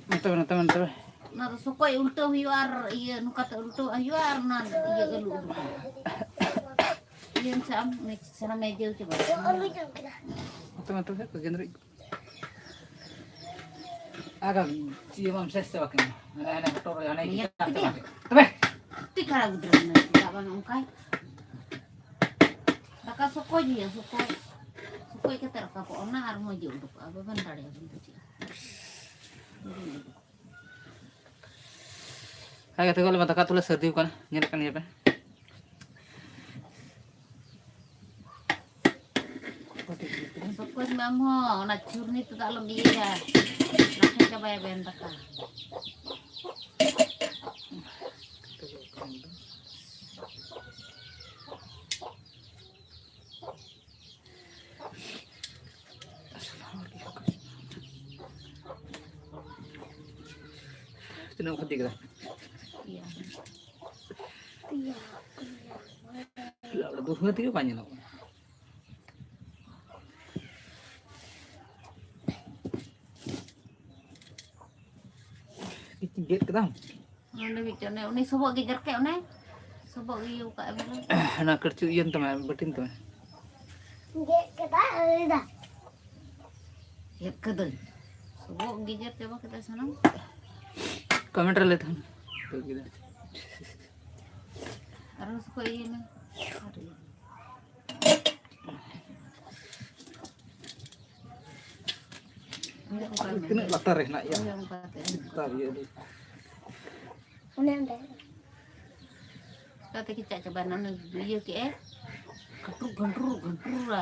ᱱᱚᱛᱮ ᱢᱮ, ᱱᱚᱛᱮ ᱢᱮ, ᱱᱚᱛᱮ ᱢᱮ᱾ ᱚᱱᱟ ᱫᱚ ᱥᱚᱠᱚᱡ ᱩᱞᱴᱟᱹᱣ ᱦᱩᱭᱩᱜᱼᱟ ᱟᱨ ᱤᱭᱟᱹ ᱱᱚᱝᱠᱟᱛᱮ ᱩᱞᱴᱟᱹᱣᱟᱜ ᱦᱩᱭᱩᱜᱼᱟ ᱟᱨ ᱚᱱᱟ ᱤᱭᱟᱹ ᱟᱹᱞᱩ ᱩᱰᱩᱠ ᱦᱩᱭᱩᱜᱼᱟ᱾ ᱤᱭᱟᱹ ᱢᱮᱥᱮ ᱟᱢ, ᱚᱱᱮ ᱥᱟᱱᱟᱢ ᱢᱮᱡᱟᱹᱣ ᱪᱟᱵᱟᱭᱟ᱾ ᱱᱚᱛᱮ ᱢᱮ, ᱱᱚᱛᱮ ᱢᱮ, ᱜᱮᱸᱫᱽᱨᱮᱡ᱾ ᱟᱨ ᱤᱭᱟᱹ ᱢᱟᱢ ᱥᱮᱥ ᱪᱟᱵᱟ ᱠᱮᱫᱟ᱾ ᱦᱟᱱᱮ, ᱦᱟᱱᱮ ᱦᱚᱴᱚᱜ ᱨᱮ, ᱦᱟᱱᱮ ᱱᱤᱭᱟᱹ ᱤᱭᱟᱹ ᱠᱟᱛᱮ ᱛᱮ ᱵᱟᱝ᱾ ᱛᱚᱵᱮ ᱠᱟᱹᱴᱤᱡ ᱠᱟᱲᱟ ᱜᱤᱫᱽᱨᱟᱹ ᱠᱟᱱᱟᱭ, ᱪᱮᱫᱟᱜ ᱵᱟᱝ ᱚᱱᱠᱟᱭ? ᱫᱟᱠᱟ ᱥᱚᱠᱚᱡ ᱦᱩᱭᱩᱜᱼᱟ, ᱥᱚᱠᱚᱡ᱾ ᱥᱚᱠᱚᱡ ᱠᱟᱛᱮ ᱨᱟᱠᱟᱵᱚᱜᱼᱟ, ᱚᱱᱟ ᱟᱨ ᱢᱚᱡᱽ ᱜᱮ ᱩᱰᱩᱠᱚᱜᱼᱟ, ᱵᱟᱵᱮᱱ ᱫᱟᱲᱮᱭᱟᱜᱼᱟ, ᱵᱟᱵᱮᱱ ᱵᱩᱡᱷᱟᱹᱜᱼᱟ᱾ ᱦᱮᱸ ᱜᱟᱛᱮ ᱠᱚ, ᱟᱞᱮ ᱢᱟ ᱫᱟᱠᱟ ᱩᱛᱩ ᱞᱮ ᱥᱟᱹᱨᱫᱤ ᱠᱟᱱᱟ, ᱧᱮᱞᱮᱫ ᱠᱟᱱ ᱜᱮᱭᱟ ᱯᱮ᱾ ᱥᱚᱠᱚᱡ ᱢᱮ ᱟᱢ ᱦᱚᱸ, ᱚᱱᱟ ᱪᱷᱩᱨᱱᱤ ᱛᱮᱫᱚ ᱟᱞᱚᱢ ᱤᱭᱟᱹᱭᱟ, ᱞᱟᱴᱷᱮ ᱪᱟᱵᱟᱭᱟᱵᱮᱱ ᱫᱟᱠᱟ᱾ ᱛᱤᱱᱟᱹᱜ ᱠᱷᱚᱛᱤ ᱠᱮᱫᱟ? ᱫᱩᱦᱟᱹ ᱛᱮᱜᱮ ᱵᱟᱝ ᱧᱮᱞᱚᱜ ᱠᱟᱱᱟ᱾ ᱜᱮᱫ ᱠᱮᱫᱟᱢ? ᱚᱸᱰᱮ ᱢᱤᱫᱴᱮᱱ ᱚᱱᱮ ᱩᱱᱤ ᱥᱚᱵᱚᱜ ᱜᱮ ᱡᱮᱨᱠᱮ, ᱚᱱᱮ ᱥᱚᱵᱚᱜ ᱜᱮ ᱤᱭᱟᱹ ᱠᱟᱜᱼᱟ ᱵᱚᱞᱮ᱾ ᱚᱱᱟ ᱠᱟᱹᱲᱪᱩ ᱤᱭᱟᱹ ᱛᱟᱢᱟ, ᱵᱟᱹᱴᱤᱱ ᱛᱟᱢᱟ᱾ ᱜᱮᱫ ᱠᱮᱫᱟ, ᱟᱹᱲᱤᱫᱟ᱾ ᱜᱮᱫ ᱠᱟᱹᱫᱟᱹᱧ᱾ ᱥᱚᱵᱚᱜ ᱜᱮᱡᱮᱨ ᱪᱟᱵᱟ ᱠᱮᱫᱟ ᱥᱟᱱᱟᱢ᱾ ᱠᱚᱢᱮᱱᱴ ᱨᱮ ᱞᱟᱹᱭ ᱛᱟᱦᱮᱱ᱾ ᱟᱨᱚ ᱥᱚᱠᱚᱡ ᱤᱭᱟᱹ ᱢᱮ᱾ ᱟᱨ ᱤᱭᱟᱹ ᱢᱮ᱾ ᱚᱱᱮ ᱚᱱᱠᱟ ᱢᱮ᱾ ᱛᱤᱱᱟᱹᱜ ᱞᱟᱛᱟᱨ ᱨᱮ ᱦᱮᱱᱟᱜ ᱭᱟ? ᱦᱳᱭ, ᱚᱱᱠᱟ ᱛᱮ᱾ ᱞᱟᱛᱟᱨ ᱤᱭᱟᱹ ᱨᱮ᱾ ᱚᱱᱮ ᱚᱸᱰᱮ᱾ ᱪᱤᱠᱟᱹᱛᱮ ᱠᱮᱪᱟᱜ ᱪᱟᱵᱟᱭᱮᱱᱟ? ᱚᱱᱮ ᱤᱭᱟᱹ ᱠᱮᱜᱼᱟᱭ᱾ ᱜᱷᱟᱱᱴᱩᱨ, ᱜᱷᱟᱱᱴᱩᱨ, ᱜᱷᱟᱱᱴᱩᱨᱟ᱾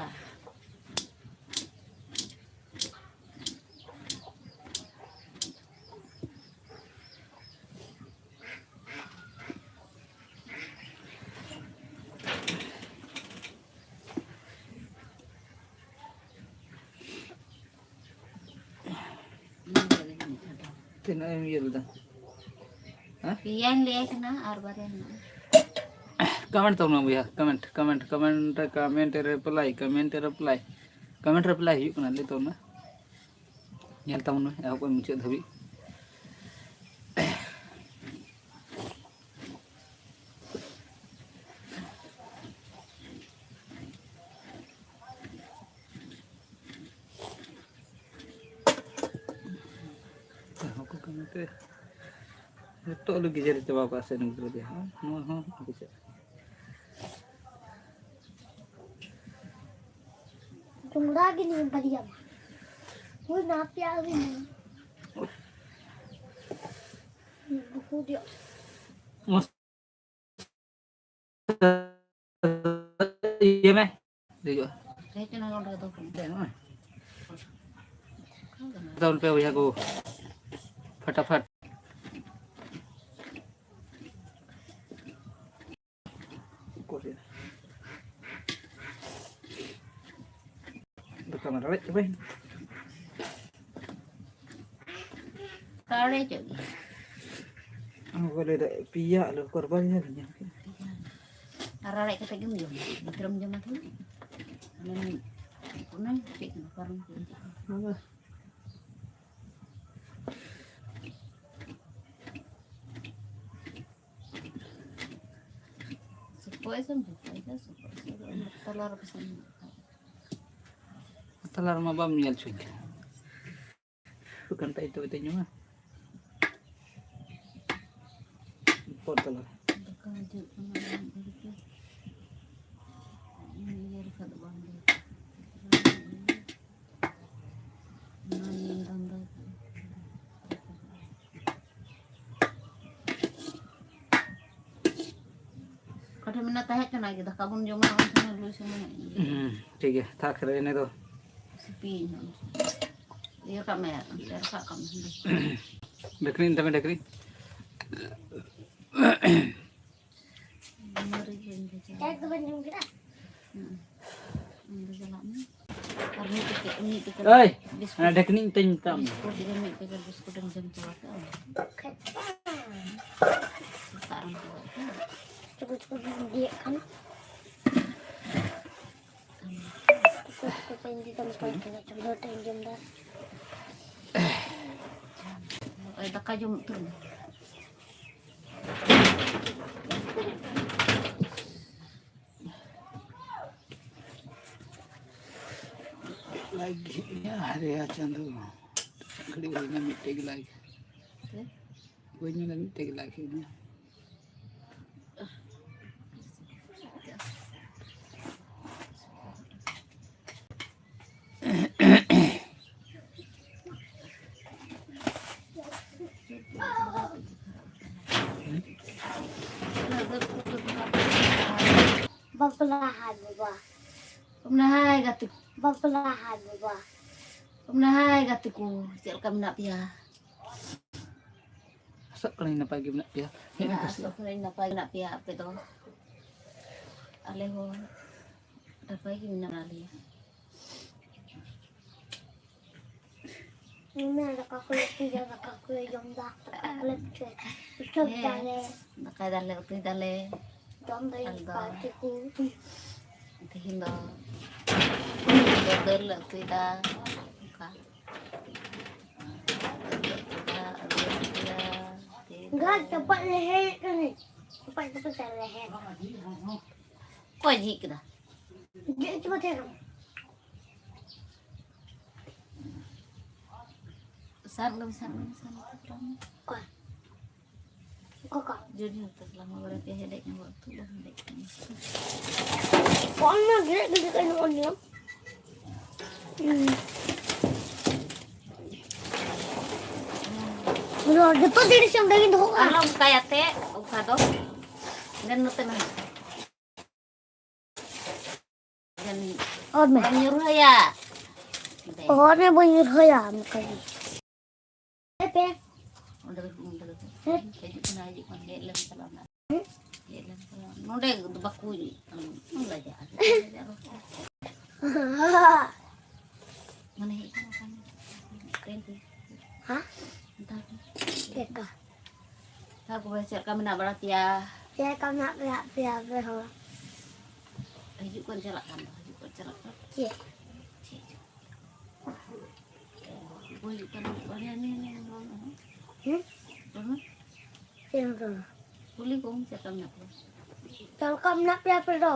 ᱛᱤᱱᱟᱹᱜ ᱮᱢ ᱤᱭᱟᱹ ᱞᱮᱫᱟ? ᱦᱮᱸ? ᱯᱮᱭᱟᱧ ᱞᱟᱹᱭ ᱟᱭ ᱠᱟᱱᱟ, ᱟᱨ ᱵᱟᱨᱭᱟ ᱦᱮᱱᱟᱜᱼᱟ᱾ ᱠᱚᱢᱮᱱᱴ ᱛᱟᱵᱚᱱ ᱢᱮ ᱵᱚᱭᱦᱟ, comment, comment, comment, comment reply, comment reply, comment reply ᱦᱩᱭᱩᱜ ᱠᱟᱱᱟ, ᱞᱟᱹᱭ ᱛᱟᱵᱚᱱ ᱢᱮ᱾ ᱧᱮᱞ ᱛᱟᱵᱚᱱ ᱢᱮ ᱮᱦᱚᱵ ᱠᱷᱚᱱ ᱢᱩᱪᱟᱹᱫ ᱫᱷᱟᱹᱵᱤᱡ᱾ ᱦᱚᱸᱠᱚ ᱠᱟᱹᱢᱤ ᱛᱮ ᱱᱤᱛᱚᱜ ᱞᱮ ᱜᱮᱡᱮᱨ ᱪᱟᱵᱟ ᱠᱚᱜᱼᱟ ᱥᱮ ᱱᱩᱠᱩ ᱫᱚ, ᱦᱮᱸ? ᱱᱚᱣᱟ ᱦᱚᱸ ᱵᱩᱡᱷᱟᱹᱜᱼᱟ᱾ ᱡᱚᱝᱜᱽᱨᱟ ᱜᱮ ᱱᱤᱭᱟᱹ ᱵᱟᱨᱭᱟ ᱢᱟ᱾ ᱦᱩᱭ ᱱᱟ, ᱯᱮᱭᱟ ᱦᱩᱭ ᱱᱟ᱾ ᱵᱩᱠᱩ ᱫᱤᱭᱟ᱾ ᱢᱚᱥ-, ᱤᱭᱟᱹ ᱢᱮ, ᱦᱤᱡᱩᱜᱼᱟ᱾ ᱦᱮᱡ ᱮᱱᱟ ᱚᱸᱰᱮ ᱫᱚ᱾ ᱱᱚᱜᱼᱚᱭ᱾ ᱛᱟᱵᱚᱱ ᱯᱮ ᱵᱚᱭᱦᱟ ᱠᱚ, ᱯᱷᱟᱴᱟᱯᱷᱟᱴ᱾ ᱫᱟᱠᱟ ᱢᱟ ᱨᱟᱲᱮᱡ ᱪᱟᱵᱟᱭᱮᱱ᱾ ᱨᱟᱲᱮᱡᱚᱜ ᱜᱮ᱾ ᱵᱚᱞᱮ ᱫᱚ ᱯᱮᱭᱟ ᱟᱞᱩ ᱠᱚᱨᱵᱟ ᱧᱮᱞ ᱧᱟᱢ ᱠᱮᱫᱟ᱾ ᱟᱨ ᱨᱟᱲᱮᱡ ᱠᱟᱛᱮ ᱜᱮᱢ ᱡᱚᱢᱟ, ᱜᱤᱫᱽᱨᱟᱹᱢ ᱡᱚᱢᱟ ᱛᱚ᱾ ᱚᱱᱟ ᱪᱮᱫ ᱠᱟᱱᱟ, ᱯᱟᱨᱚᱢ ᱠᱮᱫᱟ᱾ ᱥᱚᱠᱚᱡ ᱥᱮᱢ ᱥᱚᱠᱚᱡ ᱫᱟ, ᱥᱚᱠᱚᱡ ᱥᱚᱠᱚᱡ ᱫᱚ ᱚᱱᱟ ᱛᱟᱞᱟ ᱨᱮ ᱯᱟᱥᱮ ᱢᱮᱱᱟᱜ ᱠᱟᱜ᱾ ᱛᱟᱞᱟ ᱨᱮᱢᱟ ᱵᱟᱢ ᱧᱮᱞ ᱪᱚᱧ ᱠᱟᱱᱟ᱾ ᱫᱚᱠᱟᱱ ᱛᱟᱭ ᱛᱚᱵᱮ ᱛᱚᱧ ᱡᱚᱢᱟ᱾ ᱯᱚᱨ ᱛᱟᱞᱟ ᱨᱮ᱾ ᱫᱟᱠᱟ ᱦᱤᱡᱩᱜ ᱠᱟᱱᱟ, ᱵᱟᱝ ᱟᱹᱰᱤ ᱠᱚ᱾ ᱤᱭᱟᱹ ᱞᱮᱠᱟ ᱫᱚ ᱵᱟᱝ ᱦᱩᱭᱩᱜ ᱠᱟᱱᱟ᱾ ᱚᱱᱟ ᱧᱮᱞ ᱫᱟᱢ ᱫᱚ᱾ ᱚᱠᱟ ᱴᱷᱮᱱ ᱢᱮᱱᱟ ᱛᱟᱦᱮᱸ ᱠᱟᱱᱟ ᱜᱮ, ᱫᱟᱠᱟ ᱵᱚᱱ ᱡᱚᱢᱟ, ᱩᱱ ᱥᱚᱢᱚᱭ ᱞᱩᱭ ᱥᱚᱢᱚᱭ ᱦᱩᱸ, ᱴᱷᱤᱠ ᱜᱮᱭᱟ, ᱛᱷᱟᱠ ᱨᱮ ᱤᱱᱟᱹ ᱫᱚ᱾ ᱥᱤᱯᱤᱭᱟᱹᱧ ᱦᱟᱸᱜ ᱩᱱ ᱥᱚᱢᱚᱭ᱾ ᱤᱭᱟᱹ ᱠᱟᱜ ᱢᱮ, ᱚᱱᱛᱮ ᱨᱟᱠᱟᱵ ᱠᱟᱜ ᱢᱮ ᱦᱟᱸᱰᱮ᱾ ᱰᱷᱟᱹᱠᱱᱤ ᱛᱟᱢᱮ, ᱰᱷᱟᱹᱠᱱᱤ᱾ ᱢᱟᱹᱨᱤᱪ ᱵᱟᱹᱧ ᱵᱷᱮᱡᱟ᱾ ᱦᱩᱸ᱾ ᱟᱢ ᱫᱚ ᱪᱟᱞᱟᱜ ᱢᱮ᱾ ᱟᱨ ᱢᱤᱫ ᱯᱮᱠᱮᱴ, ᱢᱤᱫ ᱯᱮᱠᱮᱴ ᱳᱭ, ᱵᱤᱥᱠᱩᱴ᱾ ᱚᱱᱟ ᱰᱷᱟᱹᱠᱱᱤ ᱛᱮᱧ ᱢᱮᱛᱟᱢ᱾ ᱵᱤᱥᱠᱩᱴ ᱜᱮ ᱢᱤᱫ ᱯᱮᱠᱮᱴ ᱵᱤᱥᱠᱩᱴ ᱮᱢ ᱡᱚᱢ ᱪᱟᱵᱟ ᱠᱮᱫᱟ᱾ ᱥᱮᱛᱟᱜ ᱨᱮᱢ ᱪᱟᱵᱟ ᱠᱮᱫᱟ᱾ ᱪᱩᱠᱩ ᱪᱩᱠᱩ ᱜᱮᱢ ᱤᱫᱤᱭᱮᱫ ᱠᱷᱟᱱ᱾ ᱪᱩᱠᱩ ᱪᱩᱠᱩ ᱛᱮᱧ ᱤᱫᱤ ᱛᱟᱢ ᱠᱟᱱ ᱛᱟᱦᱮᱸᱱᱟ, ᱪᱚᱞᱚ ᱛᱮᱧ ᱡᱚᱢ ᱫᱟ᱾ ᱱᱚᱜᱼᱚᱭ ᱫᱟᱠᱟ ᱡᱚᱢ ᱩᱛᱟᱹᱨ ᱢᱮ᱾ ᱞᱟᱭᱤᱠ ᱜᱮ ᱦᱮᱡ ᱮᱱᱟ, ᱦᱟᱭᱨᱮᱭᱟ ᱪᱟᱸᱫᱳ᱾ ᱜᱷᱟᱹᱲᱤ ᱦᱩᱭᱱᱟ ᱢᱤᱫᱴᱮᱡ ᱜᱮ ᱞᱟᱭᱤᱠ᱾ ᱵᱟᱹᱧ ᱢᱮᱱᱟ ᱢᱤᱫᱴᱮᱡ ᱜᱮ ᱞᱟᱭᱤᱠ ᱦᱮᱡ ᱮᱱᱟ᱾ ᱵᱟᱯᱞᱟ ᱦᱟᱴ ᱵᱟᱵᱟ᱾ ᱵᱟᱯᱞᱟ ᱦᱟᱴ ᱜᱟᱛᱮ ᱠᱚ᱾ ᱵᱟᱯᱞᱟ ᱦᱟᱴ ᱵᱟᱵᱟ᱾ ᱵᱟᱯᱞᱟ ᱦᱟᱴ ᱜᱟᱛᱮ ᱠᱚ, ᱪᱮᱫ ᱞᱮᱠᱟ ᱢᱮᱱᱟᱜ ᱯᱮᱭᱟ? ᱟᱥᱚᱜ ᱠᱟᱹᱱᱟᱹᱧ ᱱᱟᱯᱟᱭ ᱜᱮ ᱢᱮᱱᱟᱜ ᱯᱮᱭᱟ᱾ ᱦᱮᱸ, ᱟᱥᱚᱜ ᱠᱟᱹᱱᱟᱹᱧ ᱱᱟᱯᱟᱭ ᱜᱮ ᱢᱮᱱᱟᱜ ᱯᱮᱭᱟ ᱟᱯᱮ ᱫᱚ᱾ ᱟᱞᱮ ᱦᱚᱸ ᱱᱟᱯᱟᱭ ᱜᱮ ᱢᱮᱱᱟᱜ ᱞᱮᱭᱟ᱾ ᱢᱮ ᱫᱟᱠᱟ ᱠᱚᱞᱮ ᱩᱛᱩᱭᱟ, ᱫᱟᱠᱟ ᱠᱚᱞᱮ ᱡᱚᱢ ᱫᱟ, ᱫᱟᱠᱟ ᱠᱚᱞᱮ ᱯᱤᱴᱷᱟᱹᱭᱟ, ᱯᱤᱴᱷᱟᱹ ᱦᱮᱸ᱾ ᱫᱟᱞᱮ᱾ ᱫᱟᱠᱟᱭ ᱫᱟᱞᱮ, ᱩᱛᱩᱭ ᱫᱟᱞᱮ᱾ ᱡᱚᱢ ᱫᱟᱞᱮ ᱟᱫᱚ ᱯᱟᱨᱴᱤ ᱠᱚ᱾ ᱛᱮᱦᱮᱧ ᱫᱚ ᱫᱟᱹᱞ ᱞᱮ ᱩᱛᱩᱭᱮᱫᱟ᱾ ᱚᱱᱠᱟ᱾ ᱫᱟᱹᱞ ᱞᱮ ᱩᱛᱩᱭᱮᱫᱟ, ᱟᱹᱞᱩ ᱞᱮ ᱩᱛᱩᱭᱟ᱾ ᱛᱮᱦᱮᱧ ᱫᱚ ᱜᱟᱡ ᱪᱟᱯᱟᱫ ᱞᱮ ᱦᱮᱡ ᱠᱟᱱᱟ᱾ ᱪᱟᱯᱟᱫ ᱪᱟᱯᱟᱫ ᱞᱮ ᱦᱮᱡ᱾ ᱚᱠᱚᱭ ᱡᱷᱤᱡ ᱠᱮᱫᱟ? ᱡᱷᱤᱡ ᱪᱟᱯᱟᱫ ᱛᱟᱦᱮᱸ ᱠᱟᱱᱟ᱾ ᱥᱟᱵ ᱞᱮᱢ, ᱥᱟᱵ ᱞᱮᱢ, ᱥᱟᱵ ᱞᱮᱢ᱾ ᱚᱠᱟ? ᱚᱠᱟ ᱠᱟ? ᱡᱳᱨ ᱧᱚᱜ ᱛᱮ ᱞᱟᱢᱟ ᱵᱟᱲᱟ ᱯᱮ ᱦᱮᱰᱮᱡ ᱧᱚᱜᱚᱜ ᱛᱩ ᱵᱟᱝ ᱦᱮᱰᱮᱡ ᱠᱟᱱᱟ᱾ ᱠᱚᱢ ᱧᱚᱜ ᱜᱮ ᱜᱤᱰᱤ ᱠᱟᱜ ᱧᱚᱜ ᱧᱚᱜ᱾ ᱦᱩᱸ᱾ ᱡᱚᱛᱚ ᱡᱤᱱᱤᱥ ᱚᱸᱰᱮ ᱜᱮ ᱫᱚᱦᱚ ᱠᱟᱜᱼᱟ᱾ ᱟᱞᱚᱢ ᱚᱱᱠᱟᱭᱟ ᱛᱮ, ᱚᱱᱠᱟ ᱫᱚ᱾ ᱫᱮᱱ ᱱᱚᱛᱮ ᱢᱮ᱾ ᱚᱨ ᱢᱮ᱾ ᱵᱟᱢ ᱧᱩᱨᱦᱟᱹᱭᱟ᱾ ᱚᱨ ᱢᱮ, ᱵᱟᱹᱧ ᱧᱩᱨᱦᱟᱹᱭᱟ, ᱚᱱᱠᱟ ᱜᱮ᱾ ᱯᱮ᱾ ᱚᱸᱰᱮ ᱫᱚ, ᱚᱸᱰᱮ ᱫᱚ᱾ ᱦᱮᱸ᱾ ᱦᱤᱡᱩᱜ ᱠᱟᱱᱟ, ᱦᱤᱡᱩᱜ ᱠᱟᱱᱟ, ᱦᱮᱡ ᱞᱮᱱ ᱛᱟᱞᱟᱝ ᱱᱟ᱾ ᱦᱮᱸ᱾ ᱦᱮᱡ ᱞᱮᱱ ᱛᱟᱞᱟᱝ ᱱᱟ᱾ ᱱᱚᱸᱰᱮ ᱫᱚ ᱵᱟᱠᱚ ᱞᱟᱡᱟᱜᱼᱟ᱾ ᱢᱟᱱᱮ ᱦᱮᱡ ᱠᱟᱱᱟ, ᱠᱟᱱᱟ᱾ ᱦᱮᱸ? ᱢᱮᱛᱟ ᱠᱚ᱾ ᱪᱮᱫ ᱞᱮᱠᱟ? ᱛᱟᱨᱯᱚᱨᱮ ᱪᱮᱫ ᱞᱮᱠᱟ ᱢᱮᱱᱟᱜ ᱵᱟᱲᱟ ᱯᱮᱭᱟ? ᱪᱮᱫ ᱞᱮᱠᱟ ᱢᱮᱱᱟᱜ ᱯᱮᱭᱟ, ᱯᱮᱭᱟ ᱟᱯᱮ ᱦᱚᱸ? ᱦᱤᱡᱩᱜ ᱠᱟᱱ ᱪᱟᱞᱟᱜ ᱠᱟᱱ ᱫᱚ, ᱦᱤᱡᱩᱜ ᱠᱟᱱ ᱪᱟᱞᱟᱜ ᱠᱟᱱ᱾ ᱪᱮᱫ? ᱪᱮᱫ ᱪᱚ? ᱚᱠᱚᱭ ᱦᱤᱡᱩᱜ ᱠᱟᱱᱟ? ᱚᱠᱚᱭ? ᱦᱮᱸ, ᱦᱮᱸ, ᱦᱮᱸ, ᱨᱚᱲ ᱢᱮ, ᱦᱮᱸ? ᱦᱮᱸ? ᱨᱚᱲ ᱢᱮ᱾ ᱪᱮᱫ ᱦᱚᱸ ᱵᱟᱝ᱾ ᱠᱩᱞᱤ ᱠᱚᱢ ᱪᱮᱫ ᱞᱮᱠᱟ ᱢᱮᱱᱟᱜ ᱯᱮᱭᱟ? ᱪᱮᱫ ᱞᱮᱠᱟ ᱢᱮᱱᱟᱜ ᱯᱮᱭᱟ ᱟᱯᱮ ᱫᱚ?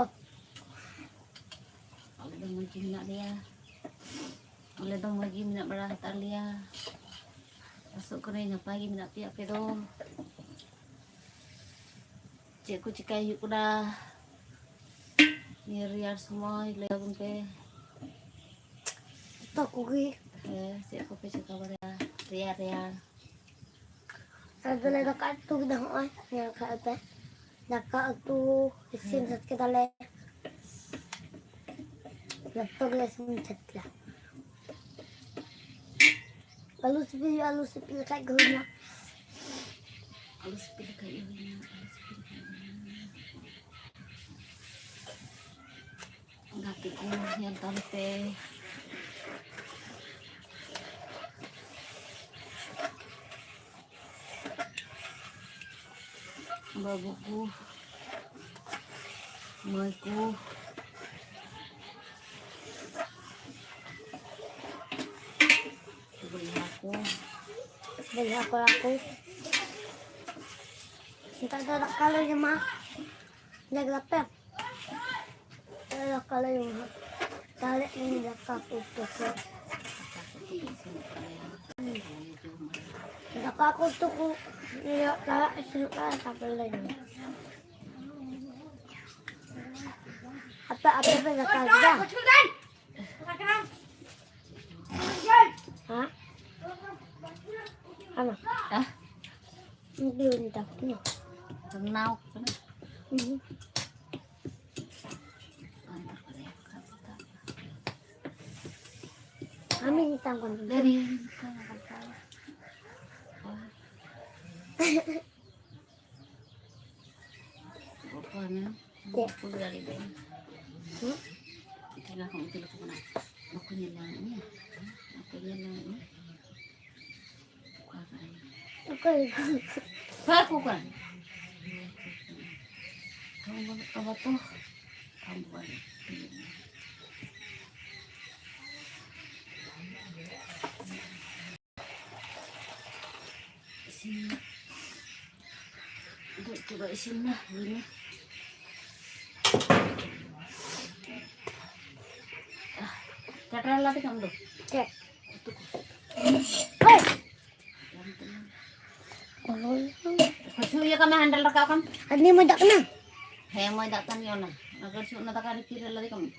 ᱟᱞᱮ ᱫᱚ ᱢᱚᱡᱽ ᱜᱮ ᱢᱮᱱᱟᱜ ᱞᱮᱭᱟ᱾ ᱟᱞᱮ ᱫᱚ ᱢᱚᱡᱽ ᱜᱮ ᱢᱮᱱᱟᱜ ᱵᱟᱲᱟ ᱦᱟᱛᱟᱲ ᱞᱮᱭᱟ᱾ ᱟᱥᱚᱜ ᱠᱟᱹᱱᱟᱹᱧ ᱱᱟᱯᱟᱭ ᱜᱮ ᱢᱮᱱᱟᱜ ᱯᱮᱭᱟ ᱟᱯᱮ ᱫᱚ᱾ ᱪᱮᱫ ᱠᱚ ᱪᱤᱠᱟᱹᱭ ᱦᱩᱭᱩᱜ ᱠᱟᱱᱟ ᱱᱤᱭᱟᱹ ᱨᱮᱭᱟᱲ ᱥᱚᱢᱚᱭ? ᱞᱟᱹᱭ ᱛᱟᱵᱚᱱ ᱯᱮ᱾ ᱡᱚᱛᱚ ᱠᱚᱜᱮ᱾ ᱦᱮᱸ, ᱪᱮᱫ ᱠᱚᱯᱮ ᱪᱤᱠᱟᱹ ᱵᱟᱲᱟᱭᱟ ᱨᱮᱭᱟᱲ ᱨᱮᱭᱟᱲ? ᱟᱞᱮ ᱫᱚᱞᱮ ᱫᱟᱠᱟ ᱩᱛᱩ ᱠᱮᱫᱟ, ᱦᱚᱸᱜᱼᱚᱭ ᱧᱮᱞ ᱠᱟᱜ ᱯᱮ᱾ ᱫᱟᱠᱟ ᱩᱛᱩ ᱤᱥᱤᱱ ᱦᱮᱸ᱾ ᱥᱟᱹᱛ ᱠᱮᱫᱟᱞᱮ᱾ ᱡᱚᱛᱚ ᱜᱮᱞᱮ ᱤᱥᱤᱱ ᱥᱟᱹᱛ ᱠᱮᱫᱟ᱾ ᱟᱹᱞᱩ ᱥᱤᱯᱤ ᱦᱩᱭᱩᱜᱼᱟ, ᱟᱹᱞᱩ ᱥᱤᱯᱤ ᱞᱮᱠᱷᱟᱡ ᱜᱮ ᱦᱩᱭᱱᱟ᱾ ᱟᱹᱞᱩ ᱥᱤᱯᱤ ᱞᱮᱠᱷᱟᱡ ᱜᱮ ᱦᱩᱭᱱᱟ, ᱟᱹᱞᱩ ᱥᱤᱯᱤ ᱞᱮᱠᱷᱟᱡ ᱜᱮ ᱦᱩᱭᱱᱟ᱾ ᱜᱟᱛᱮ ᱠᱚ ᱧᱮᱞ ᱛᱟᱞᱮ ᱯᱮ᱾ ᱵᱟᱹᱵᱩ ᱠᱚ, ᱢᱟᱹᱭ ᱠᱚ, ᱵᱚᱭᱦᱟ ᱠᱚ, ᱵᱚᱭᱦᱟ ᱠᱚᱲᱟ ᱠᱚ, ᱱᱮᱛᱟᱨ ᱫᱚ ᱫᱟᱠᱟ ᱞᱮ ᱡᱚᱢᱟ᱾ ᱧᱮᱞ ᱠᱟᱛᱮ ᱫᱟᱠᱟ ᱞᱮ ᱡᱚᱢᱟ᱾ ᱛᱟᱦᱞᱮ ᱤᱧ ᱫᱟᱠᱟ ᱠᱚ ᱩᱛᱩ ᱠᱚ, ᱫᱟᱠᱟ ᱠᱚ ᱩᱛᱩ ᱠᱚ ᱤᱭᱟᱹ ᱛᱟᱦᱞᱮ ᱤᱥᱤᱱᱚᱜ ᱠᱟᱱᱟ, ᱛᱟᱨᱯᱚᱨᱮ ᱞᱮ ᱡᱚᱢᱟ᱾ ᱟᱯᱮ, ᱟᱯᱮ ᱯᱮ ᱫᱟᱠᱟ ᱠᱮᱫᱟ? ᱦᱮᱸ? ᱦᱟᱱᱟ᱾ ᱦᱮᱸ? ᱤᱧ ᱫᱚ ᱵᱟᱹᱧ ᱫᱟᱠᱟ ᱠᱮᱫᱟ᱾ ᱵᱮᱱᱟᱣ ᱠᱟᱱᱟ᱾ ᱦᱩᱸ᱾ ᱟᱢᱤᱧ ᱢᱮᱛᱟᱢ ᱠᱟᱱᱟ᱾ ᱫᱟᱨᱮ᱾ ᱚᱠᱚᱭ ᱢᱮ? ᱪᱮᱫ? ᱠᱩᱞ ᱫᱟᱲᱮ ᱫᱚ᱾ ᱦᱩᱸ? ᱴᱷᱮᱸᱜᱟ ᱠᱷᱚᱱ ᱤᱫᱤ ᱞᱮᱠᱚ ᱠᱟᱱᱟ᱾ ᱵᱟᱠᱚ ᱧᱮᱞ ᱧᱟᱢᱮᱫ ᱢᱮᱭᱟ? ᱵᱟᱠᱚ ᱧᱮᱞ ᱧᱟᱢᱮᱫ ᱢᱮᱭᱟ? ᱚᱠᱟ ᱠᱟᱱᱟᱭ? ᱚᱠᱚᱭ? ᱚᱠᱚᱭ ᱠᱚ ᱠᱟᱱ? ᱛᱷᱚᱝ ᱵᱟᱹᱱᱩᱜ ᱛᱟᱢᱟ ᱛᱚ? ᱛᱷᱚᱝ ᱵᱟᱹᱱᱩᱜ᱾ ᱤᱥᱤᱱ ᱮᱱᱟ᱾ ᱫᱩᱫ ᱪᱚᱸᱫᱟ ᱤᱥᱤᱱ ᱮᱱᱟ, ᱦᱩᱭ ᱮᱱᱟ᱾ ᱪᱟᱴᱨᱟ ᱞᱟᱫᱮ ᱠᱟᱜ ᱟᱢ ᱫᱚ? ᱪᱮᱫ? ᱩᱛᱩ ᱠᱚ᱾ ᱦᱳᱭ᱾ ᱠᱤᱪᱷᱩ ᱤᱭᱟᱹ ᱠᱟᱜ ᱢᱮ, ᱦᱮᱱᱰᱮᱞ ᱨᱟᱠᱟᱵ ᱠᱟᱢ᱾ ᱟᱨ ᱱᱤᱭᱟᱹ ᱢᱚᱡᱽ ᱫᱟᱜ ᱠᱟᱱᱟ? ᱦᱮᱸ, ᱢᱚᱡᱽ ᱫᱟᱜ ᱠᱟᱱ ᱜᱮᱭᱟ ᱚᱱᱟ᱾ ᱚᱱᱟ ᱠᱟᱹᱴᱤᱡ ᱚᱱᱟ ᱫᱟᱠᱟ ᱨᱤᱯᱤ ᱨᱮ ᱞᱟᱫᱮ ᱠᱟᱜ ᱢᱮ᱾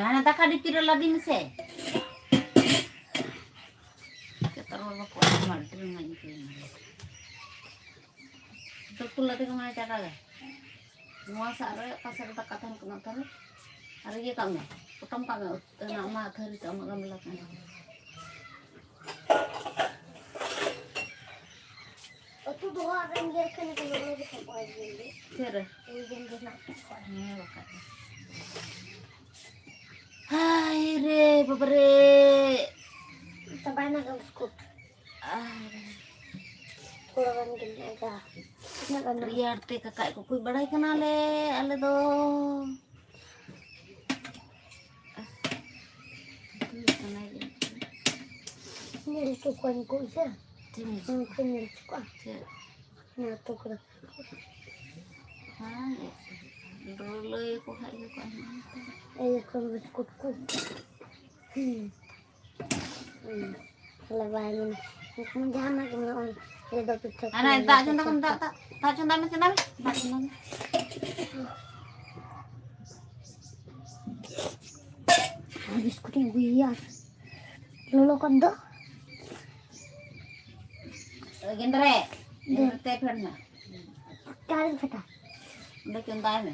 ᱦᱟᱱᱟ ᱫᱟᱠᱟ ᱰᱷᱤᱯᱤ ᱨᱮ ᱞᱟᱫᱮ ᱢᱮᱥᱮ᱾ ᱡᱚᱛᱚ ᱦᱚᱲ ᱵᱟᱠᱚ ᱚᱲᱟᱜ ᱢᱟ ᱰᱨᱮᱱ ᱢᱟ ᱤᱧ ᱠᱚ ᱮᱢᱟ᱾ ᱡᱚᱛᱚ ᱠᱚ ᱞᱟᱫᱮ ᱠᱟᱢᱟ ᱪᱟᱴᱟ ᱨᱮ᱾ ᱱᱚᱣᱟ ᱥᱟᱜ ᱨᱮ ᱚᱠᱟ ᱥᱮᱫ ᱨᱮ ᱫᱟᱠᱟ ᱛᱟᱦᱮᱱ ᱠᱟᱱᱟ ᱛᱟᱦᱞᱮ? ᱟᱨ ᱤᱭᱟᱹ ᱠᱟᱜ ᱢᱮ, ᱯᱚᱴᱚᱢ ᱠᱟᱜ ᱢᱮ, ᱚᱱᱟ ᱟᱢᱟᱜ ᱛᱷᱟᱹᱨᱤ ᱛᱮ ᱟᱢᱟᱜ ᱜᱟᱢᱞᱟ ᱛᱮ᱾ ᱩᱛᱩ ᱫᱚᱦᱚ ᱟᱠᱟᱱ ᱜᱮᱭᱟ ᱠᱷᱟᱱ ᱠᱚ ᱞᱚᱞᱚ ᱜᱮ ᱛᱟᱦᱮᱸ ᱠᱚᱜᱼᱟ ᱡᱤᱞ ᱜᱮ᱾ ᱪᱮᱫ ᱨᱮ? ᱡᱤᱞ ᱜᱮ ᱱᱟᱜ ᱛᱟᱦᱮᱸ ᱠᱚᱜᱼᱟ᱾ ᱦᱮᱸ, ᱵᱟᱠᱷᱟᱡ ᱫᱚ᱾ ᱦᱟᱭ ᱨᱮ, ᱵᱟᱵᱟ ᱨᱮ᱾ ᱪᱟᱵᱟᱭᱮᱱᱟ ᱜᱚ ᱵᱤᱥᱠᱩᱴ᱾ ᱟᱨ ᱛᱷᱚᱲᱟ ᱜᱟᱱ ᱜᱮ ᱢᱮᱱᱟᱜᱼᱟ᱾ ᱛᱤᱱᱟᱹᱜ ᱜᱟᱱ ᱢᱮᱱᱟᱜᱼᱟ? ᱨᱮᱭᱟᱲ ᱛᱮ ᱠᱟᱠᱟᱡ ᱠᱚᱠᱚᱭ ᱵᱟᱲᱟᱭ ᱠᱟᱱᱟᱞᱮ ᱟᱞᱮ ᱫᱚ᱾ ᱧᱮᱞ ᱦᱚᱪᱚ ᱠᱚᱣᱟᱧ ᱠᱚ ᱤᱭᱟᱹ᱾ ᱪᱮᱫ ᱮᱢ ᱧᱮᱞ ᱦᱚᱪᱚ ᱠᱚᱣᱟ? ᱪᱮᱫ? ᱚᱱᱟ ᱟᱹᱛᱩ ᱠᱚᱨᱮ᱾ ᱦᱮᱸ, ᱞᱟᱹᱭ ᱟᱠᱚ ᱠᱷᱟᱡ ᱜᱮᱠᱚ ᱟᱸᱡᱚᱢᱟ᱾ ᱤᱭᱟᱹ ᱠᱚ, ᱵᱤᱥᱠᱩᱴ ᱠᱚ᱾ ᱦᱩᱸ᱾ ᱦᱩᱸ᱾ ᱛᱟᱦᱞᱮ ᱵᱟᱭ ᱢᱮᱱᱟ᱾ ᱡᱟᱦᱟᱱᱟᱜ ᱜᱮ ᱢᱮᱱᱟᱜᱼᱟ, ᱚᱱᱟ ᱨᱮᱫᱚ ᱯᱤᱴᱷᱟᱹ ᱠᱚ ᱦᱟᱱᱟ ᱫᱟᱜ ᱪᱚᱸᱫᱟ ᱠᱟᱜ ᱢᱮ, ᱫᱟᱜ, ᱫᱟᱜ, ᱫᱟᱜ ᱪᱚᱸᱫᱟ ᱢᱮ, ᱪᱚᱸᱫᱟ ᱢᱮ, ᱫᱟᱜ ᱪᱚᱸᱫᱟ ᱢᱮ᱾ ᱟᱨ ᱵᱤᱥᱠᱩᱴ ᱤᱧ ᱟᱹᱜᱩᱭᱮᱭᱟ᱾ ᱞᱚᱞᱚ ᱠᱟᱱ ᱫᱚ᱾ ᱜᱮᱸᱫᱽᱨᱮ, ᱫᱮ᱾ ᱜᱮᱸᱫᱽᱨᱮ ᱛᱮ ᱯᱷᱮᱰ ᱢᱮ᱾ ᱚᱠᱟᱨᱤᱧ ᱯᱷᱮᱰᱟ? ᱚᱸᱰᱮ ᱪᱚᱸᱫᱟᱭ ᱢᱮ᱾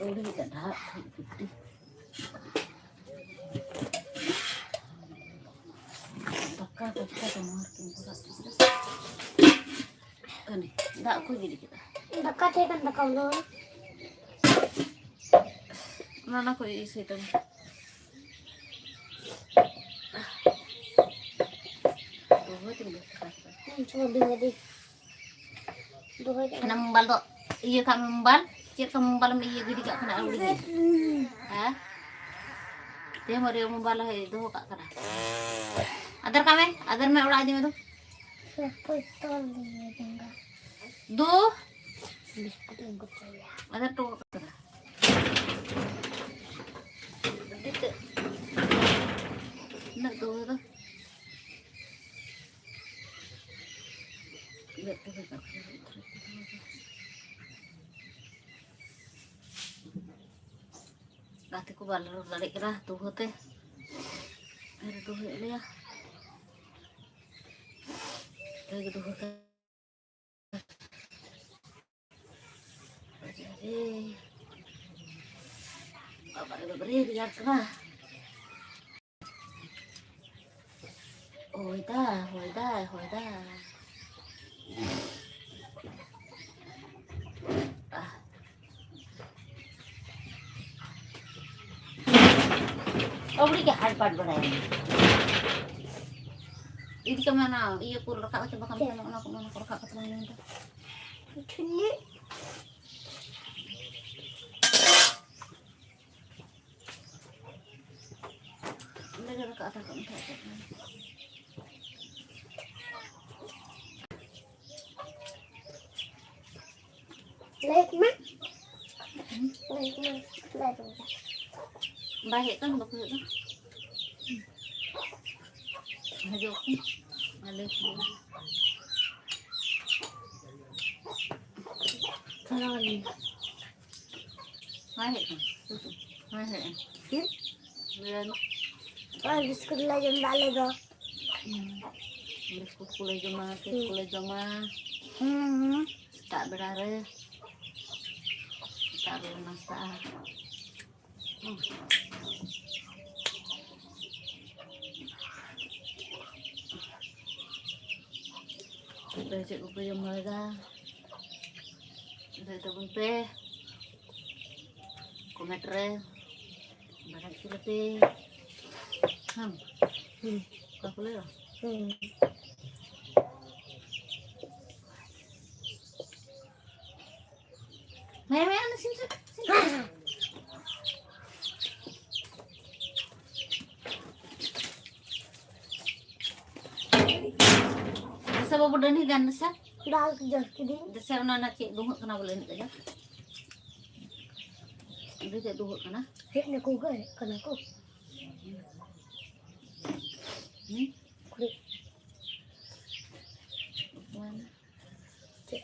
ᱟᱹᱣᱲᱤ ᱜᱮ ᱰᱷᱟᱜ ᱴᱷᱤᱠ ᱯᱷᱤᱴᱤ᱾ ᱫᱟᱠᱟ ᱫᱟᱠᱟ ᱫᱚ ᱢᱟᱨ ᱠᱤᱱ ᱵᱷᱚᱨᱟᱜ ᱠᱮᱫᱟ᱾ ᱠᱟᱹᱱᱤ, ᱫᱟᱜ ᱠᱚ ᱜᱤᱰᱤ ᱠᱮᱫᱟ᱾ ᱫᱟᱠᱟ ᱛᱟᱦᱮᱸ ᱠᱟᱱ ᱫᱟᱠᱟ ᱩᱞᱩ᱾ ᱚᱱᱟ, ᱚᱱᱟ ᱠᱚ ᱤᱥᱤᱱ ᱛᱟᱢᱟ᱾ ᱫᱚᱦᱚᱭ ᱛᱟᱢᱟ᱾ ᱦᱩᱸ, ᱪᱚ, ᱫᱩ ᱵᱟᱡᱮ᱾ ᱫᱚᱦᱚᱭ ᱠᱟᱜ ᱚᱱᱟ ᱢᱮ᱾ ᱢᱳᱵᱟᱭᱤᱞ ᱫᱚ ᱤᱭᱟᱹ ᱠᱟᱜ ᱢᱮ, ᱢᱳᱵᱟᱭᱤᱞ᱾ ᱪᱮᱫ ᱞᱮᱠᱟ ᱢᱳᱵᱟᱭᱤᱞ ᱮᱢ ᱤᱭᱟᱹ ᱜᱤᱰᱤ ᱠᱟᱜ ᱠᱟᱱᱟ ᱟᱹᱣᱲᱤ ᱜᱮ? ᱦᱮᱸ? ᱛᱮ ᱢᱟᱨᱮ ᱢᱳᱵᱟᱭᱤᱞ ᱦᱚᱸᱭ ᱫᱚᱦᱚ ᱠᱟᱜ ᱠᱟᱱᱟ᱾ ᱟᱫᱮᱨ ᱠᱟᱜ ᱢᱮ, ᱟᱫᱮᱨ ᱢᱮ, ᱚᱲᱟᱜ ᱤᱫᱤ ᱢᱮ ᱫᱩ᱾ ᱯᱤᱥᱛᱚᱞ ᱫᱤᱭᱮ ᱫᱮᱸᱜᱟ᱾ ᱫᱩ᱾ ᱵᱤᱥᱠᱩᱴ ᱤᱧ ᱠᱩᱴᱨᱟᱹᱭᱟ᱾ ᱟᱫᱮᱨ ᱦᱚᱴᱚ ᱠᱟᱜ ᱠᱟᱱᱟ᱾ ᱟᱹᱰᱤ ᱛᱮᱫ᱾ ᱩᱱᱟᱹᱜ ᱫᱚ ᱫᱚ᱾ ᱜᱟᱛᱮ ᱠᱚ ᱵᱟᱞᱮ ᱨᱚᱲ ᱫᱟᱲᱮᱭᱟᱜ ᱠᱟᱱᱟ ᱫᱩᱦᱟᱹ ᱛᱮ᱾ ᱟᱨ ᱫᱩᱦᱟᱹᱭᱮᱫ ᱞᱮᱭᱟ᱾ ᱫᱩᱦᱟᱹ ᱛᱮ᱾ ᱵᱟᱵᱟᱨᱮ, ᱵᱟᱵᱟᱨᱮ, ᱨᱮᱭᱟᱲ ᱠᱟᱱᱟ᱾ ᱦᱚᱭ ᱫᱟ, ᱦᱚᱭ ᱫᱟᱭ, ᱦᱚᱭ ᱫᱟ᱾ ᱠᱟᱹᱣᱲᱤ ᱜᱮ ᱦᱟᱴ ᱵᱟᱴ ᱵᱟᱲᱟᱭᱟ᱾ ᱤᱫᱤ ᱠᱟᱜ ᱢᱮ ᱚᱱᱟ ᱤᱭᱟᱹ ᱠᱚ ᱨᱟᱠᱟᱵ ᱠᱟᱛᱮ, ᱵᱟᱠᱷᱟᱱ ᱪᱮᱫ? ᱚᱱᱟ ᱠᱚ, ᱚᱱᱟ ᱠᱚ ᱨᱟᱠᱟᱵ ᱠᱟᱛᱮ ᱵᱟᱝ ᱧᱟᱢ ᱮᱫᱟ᱾ ᱴᱷᱤᱠ ᱜᱮ᱾ ᱚᱸᱰᱮ ᱜᱮ ᱨᱟᱠᱟᱵ ᱦᱟᱛᱟᱲ ᱠᱟᱜ ᱢᱮ ᱠᱷᱟᱡ ᱫᱚ᱾ ᱞᱟᱹᱭ ᱢᱮ᱾ ᱞᱟᱹᱭ ᱢᱮ᱾ ᱞᱟᱹᱭ ᱢᱮ᱾ ᱵᱟᱭ ᱦᱮᱡ ᱠᱟᱱ, ᱵᱟᱠᱚ ᱦᱮᱡ ᱠᱟᱱ᱾ ᱦᱤᱡᱩᱜ ᱠᱟᱱ᱾ ᱟᱞᱮ ᱠᱚ᱾ ᱪᱟᱞᱟᱣ ᱞᱮᱱᱟ᱾ ᱵᱟᱭ ᱦᱮᱡ ᱠᱟᱱᱟ᱾ ᱵᱟᱭ ᱦᱮᱡ ᱠᱟᱱᱟ᱾ ᱪᱮᱫ? ᱵᱤᱨᱭᱟᱱᱤ᱾ ᱟᱨ ᱵᱤᱥᱠᱩᱴ ᱞᱮ ᱡᱚᱢ ᱮᱫᱟ ᱟᱞᱮ ᱫᱚ᱾ ᱦᱩᱸ᱾ ᱵᱤᱥᱠᱩᱴ ᱠᱚᱞᱮ ᱡᱚᱢᱟ, ᱠᱮᱠ ᱦᱩᱸ᱾ ᱠᱚᱞᱮ ᱡᱚᱢᱟ᱾ ᱦᱩᱸ᱾ ᱥᱮᱛᱟᱜ ᱵᱮᱲᱟ ᱨᱮ᱾ ᱥᱮᱛᱟᱜ ᱨᱮᱞᱮ ᱱᱟᱥᱛᱟᱜᱼᱟ᱾ ᱦᱩᱸ᱾ ᱟᱯᱮ ᱪᱮᱫ ᱠᱚᱯᱮ ᱡᱚᱢ ᱵᱟᱲᱟᱭᱮᱫᱟ? ᱞᱟᱹᱭ ᱛᱟᱵᱚᱱ ᱯᱮ ᱠᱚᱢᱮᱱᱴ ᱨᱮ᱾ ᱵᱟᱲᱟᱭ ᱦᱚᱪᱚ ᱞᱮᱯᱮ᱾ ᱦᱮᱸ? ᱦᱩᱸ᱾ ᱚᱠᱟ ᱠᱚ ᱞᱟᱹᱭᱟ? ᱦᱩᱸ᱾ ᱦᱮᱸ, ᱦᱮᱸ, ᱚᱱᱟ ᱥᱤᱢ ᱥᱟᱵ, ᱥᱤᱢ ᱥᱟᱵ᱾ ᱫᱮᱥᱟ ᱵᱟᱹᱵᱩ, ᱰᱟᱹᱱᱦᱤ ᱜᱟᱱ ᱫᱮᱥᱟ᱾ ᱫᱟᱜ ᱡᱚᱨ ᱠᱤᱫᱤᱧ᱾ ᱫᱮᱥᱟ, ᱚᱱᱟ, ᱚᱱᱟ ᱪᱮᱫ ᱫᱩᱦᱟᱹᱜ ᱠᱟᱱᱟ ᱵᱚᱞᱮ ᱤᱱᱟᱹᱜ ᱠᱟᱡᱟᱠ? ᱟᱹᱰᱤ ᱛᱮᱫ ᱫᱩᱦᱟᱹᱜ ᱠᱟᱱᱟ᱾ ᱦᱮᱡ ᱱᱟᱠᱚ ᱜᱚ, ᱦᱮᱡ ᱠᱟᱱᱟ ᱠᱚ᱾ ᱦᱩᱸ? ᱠᱩᱲᱤ᱾ ᱪᱮᱫ?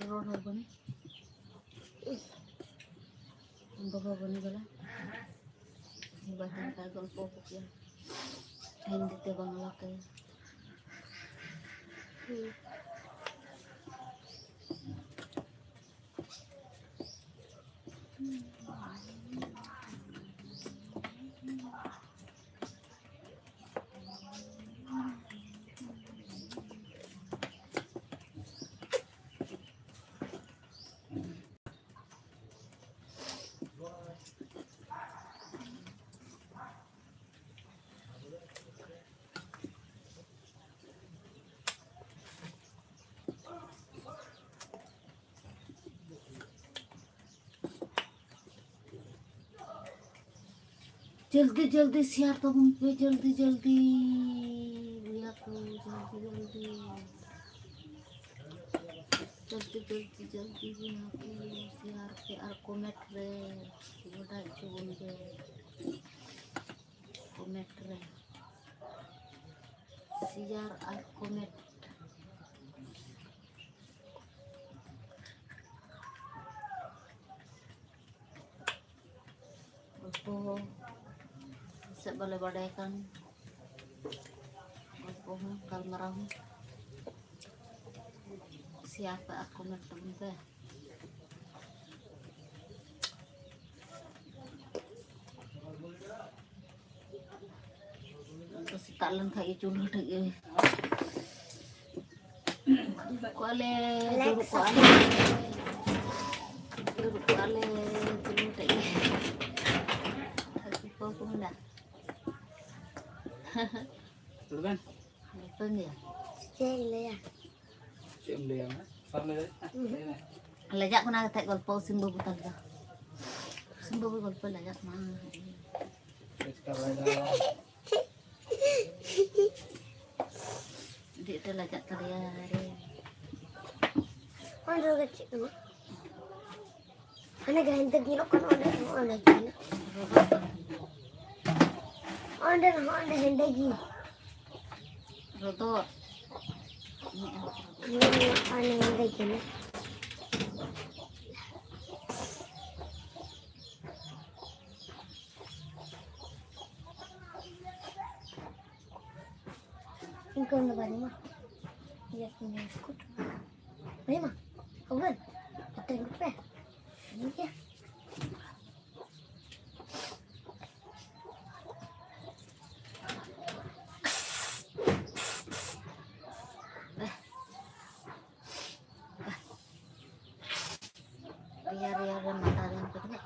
ᱨᱚᱲ ᱦᱚᱸ ᱵᱟᱹᱱᱩᱜ᱾ ᱵᱟᱵᱟ ᱵᱟᱹᱱᱩᱜ ᱵᱟᱞᱟ᱾ ᱵᱟᱹᱧ ᱜᱚᱞᱯᱚ ᱟᱠᱚ ᱠᱮᱭᱟ᱾ ᱦᱤᱱᱫᱤ ᱛᱮ ᱵᱟᱝᱞᱟ ᱛᱮ᱾ ᱦᱩᱸ᱾ ᱡᱚᱞᱫᱤ ᱡᱚᱞᱫᱤ ᱥᱮᱭᱟᱨ ᱛᱟᱵᱚᱱ ᱯᱮ, ᱡᱚᱞᱫᱤ ᱡᱚᱞᱫᱤ ᱵᱚᱭᱦᱟ ᱠᱚ, ᱡᱚᱞᱫᱤ ᱡᱚᱞᱫᱤ, ᱡᱚᱞᱫᱤ ᱡᱚᱞᱫᱤ ᱡᱚᱞᱫᱤ ᱵᱚᱭᱦᱟ ᱠᱚ, ᱥᱮᱭᱟᱨ ᱯᱮ ᱟᱨ ᱠᱚᱢᱮᱱᱴ ᱨᱮ ᱵᱟᱰᱟᱭ ᱦᱚᱪᱚ ᱵᱚᱱ ᱯᱮ, ᱠᱚᱢᱮᱱᱴ ᱨᱮ ᱥᱮᱭᱟᱨ ᱟᱨ ᱠᱚᱢᱮᱱᱴ᱾ ᱜᱚᱞᱯᱚ ᱦᱚᱸ ᱪᱮᱫ ᱵᱟᱞᱮ ᱵᱟᱰᱟᱭ ᱠᱟᱱ, ᱜᱚᱞᱯᱚ ᱦᱚᱸ ᱜᱟᱞᱢᱟᱨᱟᱣ ᱦᱚᱸ ᱥᱮᱭᱟᱨ ᱯᱮ ᱟᱨ ᱠᱚᱢᱮᱱᱴ ᱛᱟᱵᱚᱱ ᱯᱮ᱾ ᱟᱫᱚ ᱥᱮᱛᱟᱜ ᱞᱮᱱ ᱠᱷᱟᱡ ᱜᱮ ᱪᱩᱞᱦᱟᱹ ᱴᱷᱮᱡ ᱜᱮ ᱫᱩᱲᱩᱵ ᱠᱚᱜᱼᱟ ᱞᱮ, ᱫᱩᱲᱩᱵ ᱠᱚᱜᱼᱟ ᱞᱮ, ᱫᱩᱲᱩᱵ ᱠᱚᱜᱼᱟ ᱞᱮ ᱪᱩᱞᱦᱟᱹ ᱴᱷᱮᱡ ᱜᱮ᱾ ᱟᱨ ᱪᱮᱫ ᱠᱚ ᱢᱮᱱᱟ? ᱜᱚᱞᱯᱚᱭ ᱢᱮᱭᱟ᱾ ᱪᱮᱫ ᱤᱧ ᱞᱟᱹᱭᱟ? ᱪᱮᱫ ᱮᱢ ᱞᱟᱹᱭᱟ ᱢᱟ? ᱵᱟᱢ ᱞᱟᱹᱭ ᱫᱟᱲᱮᱭᱟᱜ ᱠᱟᱱᱟ? ᱞᱟᱹᱭ ᱢᱮ᱾ ᱞᱟᱡᱟᱜ ᱠᱟᱱᱟ ᱠᱟᱛᱷᱟ ᱜᱚᱞᱯᱚ, ᱥᱤᱢ ᱵᱟᱹᱵᱩ ᱛᱟᱞᱮ ᱫᱚ᱾ ᱥᱤᱢ ᱵᱟᱹᱵᱩ ᱜᱚᱞᱯᱚ ᱞᱟᱡᱟᱜ ᱠᱟᱱᱟ᱾ ᱪᱮᱫ ᱪᱤᱠᱟ ᱵᱟᱲᱟᱭ ᱫᱟ? ᱟᱹᱰᱤ ᱟᱸᱴᱮ ᱞᱟᱡᱟᱜ ᱛᱟᱞᱮᱭᱟ ᱨᱮ᱾ ᱚᱱᱟ ᱫᱚ ᱪᱮᱫ ᱠᱟᱱᱟ? ᱦᱟᱱᱮ ᱜᱮ ᱦᱮᱸᱫᱮ ᱜᱮ ᱧᱮᱞᱚᱜ ᱠᱟᱱᱟ, ᱚᱸᱰᱮ ᱦᱚᱸ ᱚᱸᱰᱮ ᱜᱮ ᱦᱮᱱᱟᱜ᱾ ᱚᱸᱰᱮ ᱦᱚᱸ ᱚᱸᱰᱮ ᱦᱮᱸᱫᱮ ᱜᱮ᱾ ᱨᱚᱫᱚᱜ᱾ ᱚᱸᱰᱮ ᱦᱮᱸᱫᱮ ᱜᱮ ᱦᱮᱱᱟᱜ᱾ ᱤᱧ ᱠᱚ ᱫᱚ ᱵᱟᱹᱧ ᱮᱢᱟ᱾ ᱤᱭᱟᱹ ᱠᱚ ᱵᱤᱥᱠᱩᱴ᱾ ᱵᱟᱹᱧ ᱮᱢᱟ᱾ ᱠᱷᱚᱵᱚᱨ? ᱠᱟᱛᱮ ᱜᱩᱴ ᱯᱮ᱾ ᱤᱧ ᱜᱮ᱾ ᱨᱮᱭᱟᱲ ᱨᱮᱭᱟᱲ ᱨᱮ ᱢᱟᱛᱟ ᱫᱚ ᱠᱟᱹᱴᱤᱡ᱾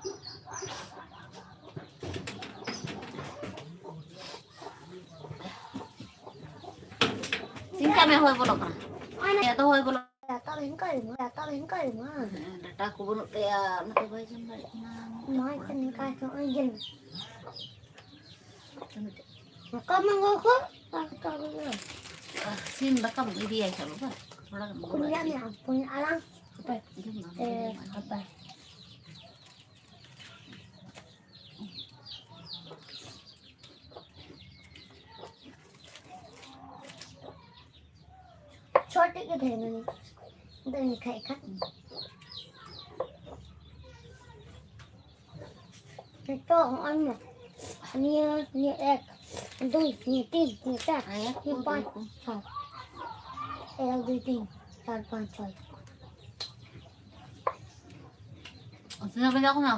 ᱥᱤᱧ ᱠᱟᱜ ᱢᱮ, ᱦᱚᱭ ᱵᱚᱞᱚᱜ ᱠᱟᱱᱟ᱾ ᱦᱮᱸ, ᱛᱚ ᱦᱚᱭ ᱵᱚᱞᱚᱜ ᱠᱟᱱᱟ᱾ ᱦᱮᱸ, ᱰᱟᱴᱟ ᱠᱚ ᱵᱟᱹᱱᱩᱜ ᱛᱟᱭᱟ, ᱚᱱᱟᱛᱮ ᱵᱟᱭ ᱡᱚᱢ ᱫᱟᱲᱮᱭᱟᱜ ᱠᱟᱱᱟ᱾ ᱱᱚᱣᱟ ᱪᱮᱫ ᱱᱚᱝᱠᱟ ᱪᱚ, ᱱᱚᱜᱼᱚᱭ ᱡᱮ᱾ ᱫᱟᱠᱟ ᱢᱟ ᱜᱚᱜᱚ, ᱟᱨ ᱫᱟᱠᱟ ᱢᱟ ᱥᱤᱢ ᱫᱟᱠᱟᱢ ᱤᱫᱤᱭᱟᱭ ᱠᱷᱟᱱ ᱵᱟᱵᱟ, ᱛᱷᱚᱲᱟ ᱜᱟᱱ ᱜᱚᱜᱚ ᱯᱩᱱᱭᱟ ᱟᱨᱠᱤ᱾ ᱢᱮᱱᱟᱜᱼᱟ, ᱯᱩᱱᱭᱟ ᱟᱲᱟᱝ᱾ ᱦᱟᱯᱮ᱾ ᱡᱚᱢ ᱢᱮ, ᱮ, ᱡᱚᱢ ᱢᱮ᱾ ᱦᱟᱯᱮ᱾ ᱪᱷᱚᱴᱤ ᱜᱮ ᱛᱟᱦᱮᱱᱟ ᱱᱤᱛ᱾ ᱫᱚ ᱮᱱᱠᱷᱟᱡ ᱠᱷᱟᱱ᱾ ᱱᱤᱛᱚᱜ ᱦᱚᱸᱜᱼᱚᱭ ᱢᱟ᱾ ᱱᱤᱭᱟᱹ, ᱱᱤᱭᱟᱹ ᱮᱠ, ᱫᱩᱭ, ᱱᱤᱭᱟᱹ ᱛᱤᱱ, ᱱᱤᱭᱟᱹ ᱪᱟᱨ, ᱟᱭᱟ, ᱱᱤᱭᱟᱹ ᱯᱟᱸᱪ, ᱠᱚ᱾ ᱪᱷᱚᱭ᱾ ᱮᱠ, ᱫᱩᱭ, ᱛᱤᱱ, ᱪᱟᱨ, ᱯᱟᱸᱪ, ᱪᱷᱚᱭ᱾ ᱛᱤᱱᱟᱹᱜ ᱵᱟᱡᱟᱣ ᱠᱟᱱᱟ?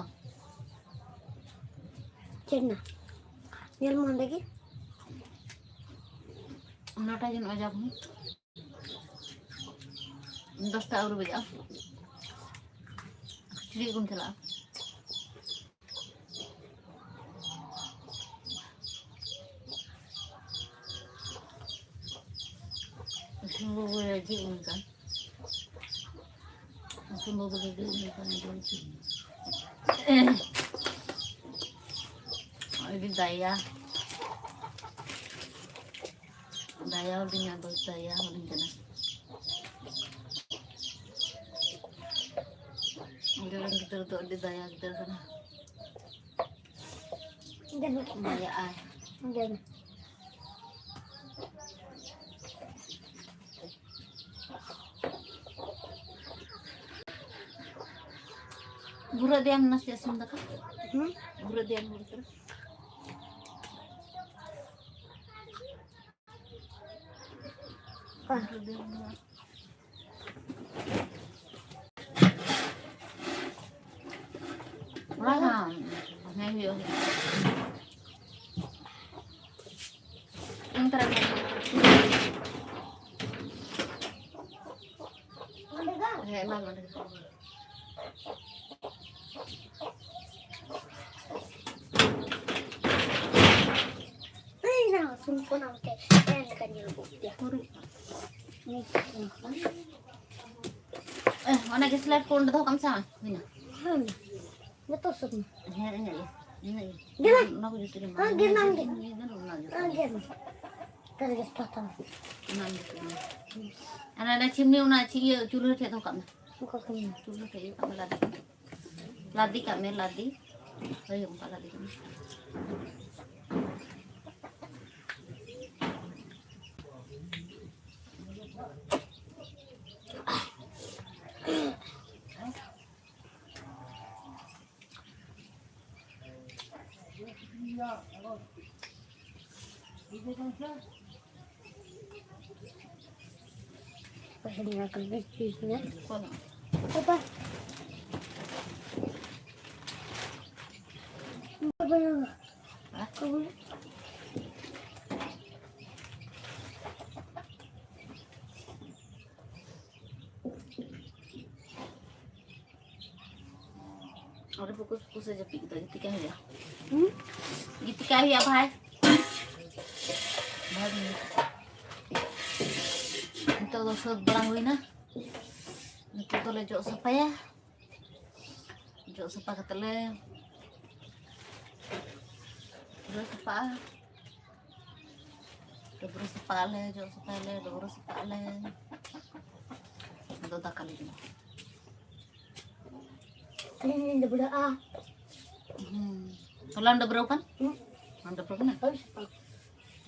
ᱪᱮᱫ ᱱᱟ? ᱧᱮᱞ ᱢᱮ ᱚᱸᱰᱮ ᱜᱮ᱾ ᱱᱚᱴᱟ ᱡᱮ ᱱᱚᱜᱼᱚᱭ ᱡᱟ ᱠᱟᱱᱟ᱾ ᱫᱚᱥᱴᱟ ᱟᱹᱣᱨᱤ ᱵᱟᱡᱟᱜᱼᱟ᱾ ᱠᱤᱪᱨᱤᱡ ᱟᱹᱜᱩᱢ ᱪᱟᱞᱟᱜᱼᱟ᱾ ᱤᱥᱤᱱ ᱵᱟᱹᱵᱩ ᱨᱟᱹᱜᱤ ᱮᱱ ᱠᱟᱱ᱾ ᱤᱥᱤᱱ ᱵᱟᱹᱵᱩ ᱨᱟᱹᱜᱤ ᱮᱱ ᱠᱟᱱ, ᱡᱚᱢ ᱦᱚᱪᱚ ᱢᱮ᱾ ᱟᱹᱰᱤ ᱫᱟᱭᱟ᱾ ᱫᱟᱭᱟ ᱟᱹᱞᱤᱧᱟ, ᱫᱚ ᱫᱟᱭᱟ ᱟᱹᱞᱤᱧ ᱠᱟᱱᱟ᱾ ᱟᱞᱮ ᱨᱮᱱ ᱜᱤᱫᱽᱨᱟᱹ ᱫᱚ ᱟᱹᱰᱤ ᱫᱟᱭᱟ ᱜᱤᱫᱽᱨᱟᱹ ᱠᱟᱱᱟ᱾ ᱫᱮᱱ᱾ ᱫᱟᱭᱟ ᱟᱭ᱾ ᱫᱮᱱ᱾ ᱵᱷᱩᱨᱟᱹ ᱫᱮᱭᱟᱢ ᱱᱟᱥᱮᱭᱟᱜ ᱥᱤᱢ ᱫᱟᱠᱟ᱾ ᱦᱩᱸ? ᱵᱷᱩᱨᱟᱹ ᱫᱮᱭᱟᱢ ᱵᱷᱩᱨᱟᱹ ᱫᱮᱭᱟᱢ᱾ ᱚᱠᱟ? ᱵᱷᱩᱨᱟᱹ ᱫᱮᱭᱟᱢ ᱱᱚᱣᱟ᱾ ᱚᱱᱟ ᱦᱚᱸ ᱦᱮᱸ ᱦᱩᱭᱩᱜᱼᱟ᱾ ᱤᱧ ᱛᱟᱨᱟ ᱦᱮᱸ, ᱮᱢᱟ ᱢᱮ ᱚᱸᱰᱮ᱾ ᱮᱭ ᱱᱟ, ᱥᱩᱱ ᱠᱚ ᱱᱟ ᱚᱱᱛᱮ, ᱮᱱ ᱞᱮᱠᱟ ᱧᱮᱞ ᱠᱚᱜ ᱜᱮᱭᱟ᱾ ᱮ, ᱚᱱᱟ ᱜᱮᱥ ᱞᱟᱭᱤᱴ ᱠᱚ ᱚᱸᱰᱮ ᱫᱚᱦᱚ ᱠᱟᱜ ᱢᱮ ᱥᱮ, ᱦᱩᱭᱱᱟ᱾ ᱦᱮᱸ, ᱡᱚᱛᱚ ᱥᱩᱱ᱾ ᱦᱮᱸ, ᱤᱱᱟᱹᱜ ᱜᱮ᱾ ᱜᱮᱫ ᱢᱮ᱾ ᱚᱱᱟ ᱠᱚ ᱡᱩᱛ ᱨᱮ ᱦᱮᱸ, ᱜᱮᱫ ᱢᱮ, ᱜᱮᱫ ᱢᱮ᱾ ᱚᱱᱟ ᱡᱩᱛ ᱨᱮ᱾ ᱦᱮᱸ, ᱜᱮᱫ ᱢᱮ᱾ ᱛᱟᱦᱞᱮ ᱜᱮᱫ ᱯᱟᱛᱟ᱾ ᱚᱱᱟ ᱡᱩᱛ ᱨᱮ᱾ ᱟᱨ ᱚᱱᱟ ᱪᱤᱢᱱᱤ, ᱚᱱᱟ ᱪᱤ-, ᱤᱭᱟᱹ ᱪᱩᱞᱦᱟᱹ ᱴᱷᱮᱡ ᱫᱚᱦᱚ ᱠᱟᱜ ᱢᱮ᱾ ᱚᱱᱠᱟ ᱠᱚ ᱢᱮᱱᱟ᱾ ᱪᱩᱞᱦᱟᱹ ᱴᱷᱮᱡ ᱤᱭᱟᱹ ᱠᱟᱜ ᱢᱮ, ᱞᱟᱫᱮ ᱠᱟᱜ ᱢᱮ᱾ ᱞᱟᱫᱮ ᱠᱟᱜ ᱢᱮ, ᱞᱟᱫᱮ᱾ ᱦᱳᱭ, ᱚᱱᱠᱟ ᱞᱟᱫᱮ ᱠᱟᱜ ᱢᱮ᱾ ᱚᱸᱰᱮ ᱯᱷᱩᱠᱩᱥ ᱯᱷᱩᱠᱩᱥ ᱮ ᱡᱟᱹᱯᱤᱫ ᱠᱮᱫᱟ, ᱜᱤᱛᱤᱡ ᱠᱟᱜ ᱦᱩᱭᱩᱜᱼᱟ᱾ ᱦᱩᱸ? ᱜᱤᱛᱤᱡ ᱠᱟᱜ ᱦᱩᱭᱩᱜᱼᱟ ᱵᱷᱟᱭ᱾ ᱵᱷᱟᱭ ᱵᱚᱱ ᱜᱤᱛᱤᱡ ᱠᱟᱜ᱾ ᱱᱤᱛᱚᱜ ᱫᱚ ᱥᱟᱹᱛ ᱵᱟᱲᱟ ᱦᱩᱭᱱᱟ᱾ ᱱᱤᱛᱚᱜ ᱫᱚᱞᱮ ᱡᱚᱜ ᱥᱟᱯᱷᱟᱭᱟ᱾ ᱡᱚᱜ ᱥᱟᱯᱷᱟ ᱠᱟᱛᱮ ᱞᱮ ᱡᱚᱜ ᱥᱟᱯᱷᱟᱜᱼᱟ᱾ ᱰᱟᱹᱵᱽᱨᱟᱹ ᱥᱟᱯᱷᱟᱜ ᱟᱞᱮ, ᱡᱚᱜ ᱥᱟᱯᱷᱟᱭᱟᱞᱮ, ᱰᱟᱹᱵᱽᱨᱟᱹ ᱥᱟᱯᱷᱟᱜ ᱟᱞᱮ᱾ ᱟᱫᱚ ᱫᱟᱠᱟ ᱞᱮ ᱡᱚᱢᱟ᱾ ᱟᱹᱞᱤᱧ ᱞᱤᱧ ᱰᱟᱹᱵᱽᱨᱟᱹᱜᱼᱟ᱾ ᱦᱩᱸ᱾ ᱦᱚᱞᱟᱢ ᱰᱟᱹᱵᱽᱨᱟᱹᱣ ᱠᱟᱱ? ᱦᱩᱸ᱾ ᱵᱟᱢ ᱰᱟᱹᱵᱽᱨᱟᱹᱣ ᱠᱟᱱᱟ? ᱦᱳᱭ, ᱥᱟᱯᱷᱟ᱾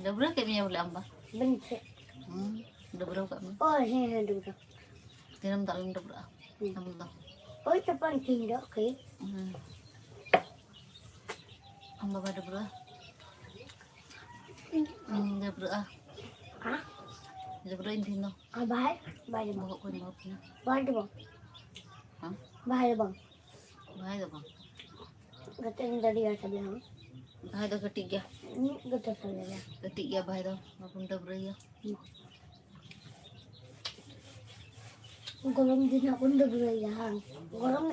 ᱰᱟᱹᱵᱽᱨᱟᱹ ᱠᱮᱫ ᱢᱮᱭᱟ ᱵᱚᱞᱮ ᱟᱢ ᱵᱟ? ᱵᱟᱹᱧ ᱫᱤᱥᱟᱹᱭᱮᱫ᱾ ᱦᱩᱸ, ᱰᱟᱹᱵᱽᱨᱟᱹᱣ ᱠᱟᱜ ᱢᱮ᱾ ᱚ, ᱦᱮᱸ, ᱦᱮᱸ, ᱰᱟᱹᱵᱽᱨᱟᱹ᱾ ᱫᱤᱱᱟᱹᱢ ᱫᱟᱜ ᱞᱮᱢ ᱰᱟᱹᱵᱽᱨᱟᱹᱜᱼᱟ᱾ ᱦᱩᱸ᱾ ᱟᱢ ᱫᱚ? ᱳᱭ ᱛᱚ ᱯᱟᱱ ᱛᱤᱧ ᱫᱚ, ᱳᱠᱮ᱾ ᱦᱩᱸ᱾ ᱟᱢ ᱵᱟᱵᱟ ᱰᱟᱹᱵᱽᱨᱟᱹᱜᱼᱟ? ᱤᱧ ᱰᱟᱹᱵᱽᱨᱟᱹᱜᱼᱟ᱾ ᱦᱮᱸ? ᱰᱟᱹᱵᱽᱨᱟᱹᱜ ᱤᱧ ᱛᱤᱦᱤᱧ ᱫᱚ᱾ ᱟᱨ ᱵᱟᱦᱟᱭ? ᱵᱟᱭ ᱰᱟᱹᱵᱽᱨᱟᱹ᱾ ᱵᱚᱦᱚᱜ ᱠᱚᱧ ᱞᱚᱦᱚᱫ ᱠᱤᱧᱟ᱾ ᱵᱟᱭ ᱰᱟᱹᱵᱽᱨᱟᱹ᱾ ᱦᱮᱸ? ᱵᱟᱦᱟᱭ ᱰᱟᱹᱵᱽᱨᱟᱹ᱾ ᱵᱟᱦᱟᱭ ᱫᱚ ᱵᱟᱝ᱾ ᱜᱟᱛᱮ ᱤᱧ ᱫᱟᱫᱩ ᱟᱨ ᱥᱟᱵᱤᱱ ᱦᱚᱸ᱾ ᱵᱟᱦᱟᱭ ᱫᱚ ᱠᱟᱹᱴᱤᱡ ᱜᱮᱭᱟ᱾ ᱢᱤᱫ ᱜᱟᱛᱮ ᱥᱟᱵᱤᱱ ᱜᱮᱭᱟ᱾ ᱠᱟᱹᱴᱤᱡ ᱜᱮᱭᱟ ᱵᱟᱦᱟᱭ ᱫᱚ, ᱵᱟᱵᱚᱱ ᱰᱟᱹᱵᱽᱨᱟᱹᱭᱟ᱾ ᱜᱚᱨᱚᱢ ᱫᱤᱱ ᱦᱟᱸᱜ ᱵᱚᱱ ᱰᱟᱹᱵᱽᱨᱟᱹᱭᱟ, ᱦᱟᱝ? ᱜᱚᱨᱚᱢ,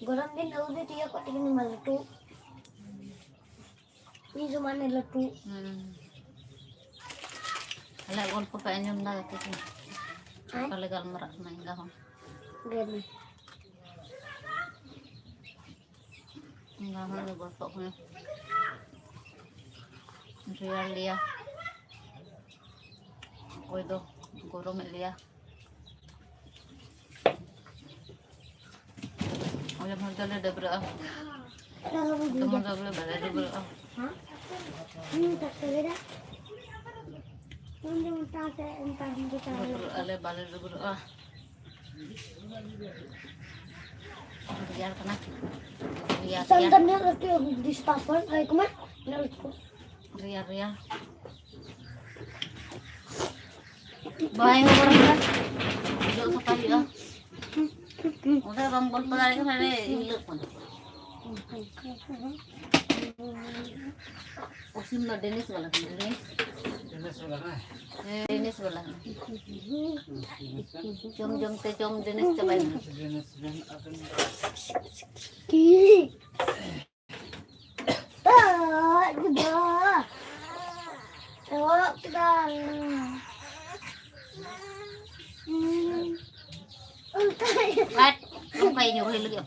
ᱜᱚᱨᱚᱢ ᱫᱤᱱ ᱟᱹᱣᱨᱤ ᱛᱤᱭᱟᱹᱜᱚᱜ ᱛᱮᱜᱮ ᱱᱩᱱ ᱢᱟ ᱞᱟᱹᱴᱩ᱾ ᱤᱧ ᱥᱚᱢᱟᱱᱮ ᱞᱟᱹᱴᱩ᱾ ᱦᱩᱸ᱾ ᱟᱞᱮᱭᱟᱜ ᱜᱚᱞᱯᱚ ᱯᱮ ᱟᱸᱡᱚᱢ ᱫᱟ ᱜᱟᱛᱮ ᱠᱚ? ᱦᱮᱸ? ᱚᱠᱟ ᱞᱮ ᱜᱟᱞᱢᱟᱨᱟᱜ ᱠᱟᱱᱟ ᱮᱸᱜᱟ ᱦᱚᱸ? ᱞᱟᱹᱭ ᱢᱮ᱾ ᱚᱱᱟ ᱦᱚᱸ ᱜᱚᱞᱯᱚᱜ ᱠᱟᱱᱟ᱾ ᱨᱮᱭᱟᱲ ᱞᱮᱭᱟ, ᱚᱠᱚᱭ ᱫᱚ ᱜᱚᱨᱚᱢᱮᱫ ᱞᱮᱭᱟ᱾ ᱟᱞᱮ ᱦᱚᱸ ᱫᱚᱞᱮ ᱰᱟᱹᱵᱽᱨᱟᱹᱜᱼᱟ᱾ ᱛᱮᱢᱚᱱ ᱫᱚ ᱵᱚᱞᱮ ᱵᱟᱞᱮ ᱰᱟᱹᱵᱽᱨᱟᱹᱜᱼᱟ᱾ ᱰᱟᱹᱵᱽᱨᱟᱹᱜ ᱟᱞᱮ, ᱵᱟᱞᱮ ᱰᱟᱹᱵᱽᱨᱟᱹᱜᱼᱟ᱾ ᱨᱮᱭᱟᱲ ᱠᱟᱱᱟ᱾ ᱨᱮᱭᱟᱲ, ᱨᱮᱭᱟᱲ᱾ ᱨᱮᱭᱟᱲ, ᱨᱮᱭᱟᱲ᱾ ᱵᱟᱭ ᱦᱚᱵᱚᱨ ᱠᱟᱱᱟ᱾ ᱡᱚᱜ ᱥᱟᱯᱷᱟᱭ ᱦᱩᱭᱩᱜᱼᱟ᱾ ᱚᱸᱰᱮ ᱵᱟᱢ ᱜᱚᱞᱯᱚ ᱫᱟᱲᱮᱭᱟᱜ ᱠᱟᱱᱟ, ᱨᱮ ᱦᱤᱞᱟᱹᱜ ᱠᱟᱱᱟ᱾ ᱚᱥᱤᱢ ᱫᱚ ᱰᱮᱱᱤᱥ ᱵᱟᱞᱟ ᱠᱟᱱᱟ, ᱰᱮᱱᱤᱥ᱾ ᱰᱮᱱᱤᱥ ᱵᱟᱞᱟ ᱠᱟᱱᱟ? ᱦᱮᱸ, ᱰᱮᱱᱤᱥ ᱵᱟᱞᱟ ᱠᱟᱱᱟ᱾ ᱡᱚᱢ ᱡᱚᱢ ᱛᱮ ᱡᱚᱢ ᱰᱮᱱᱤᱥ ᱪᱟᱵᱟᱭᱮᱱᱟ᱾ ᱰᱮᱱᱤᱥ ᱵᱮᱱ ᱟᱵᱮᱱ᱾ ᱠᱟᱴ, ᱱᱚᱝᱠᱟ ᱤᱧ ᱨᱚᱦᱚᱭ ᱞᱟᱹᱜᱤᱫ᱾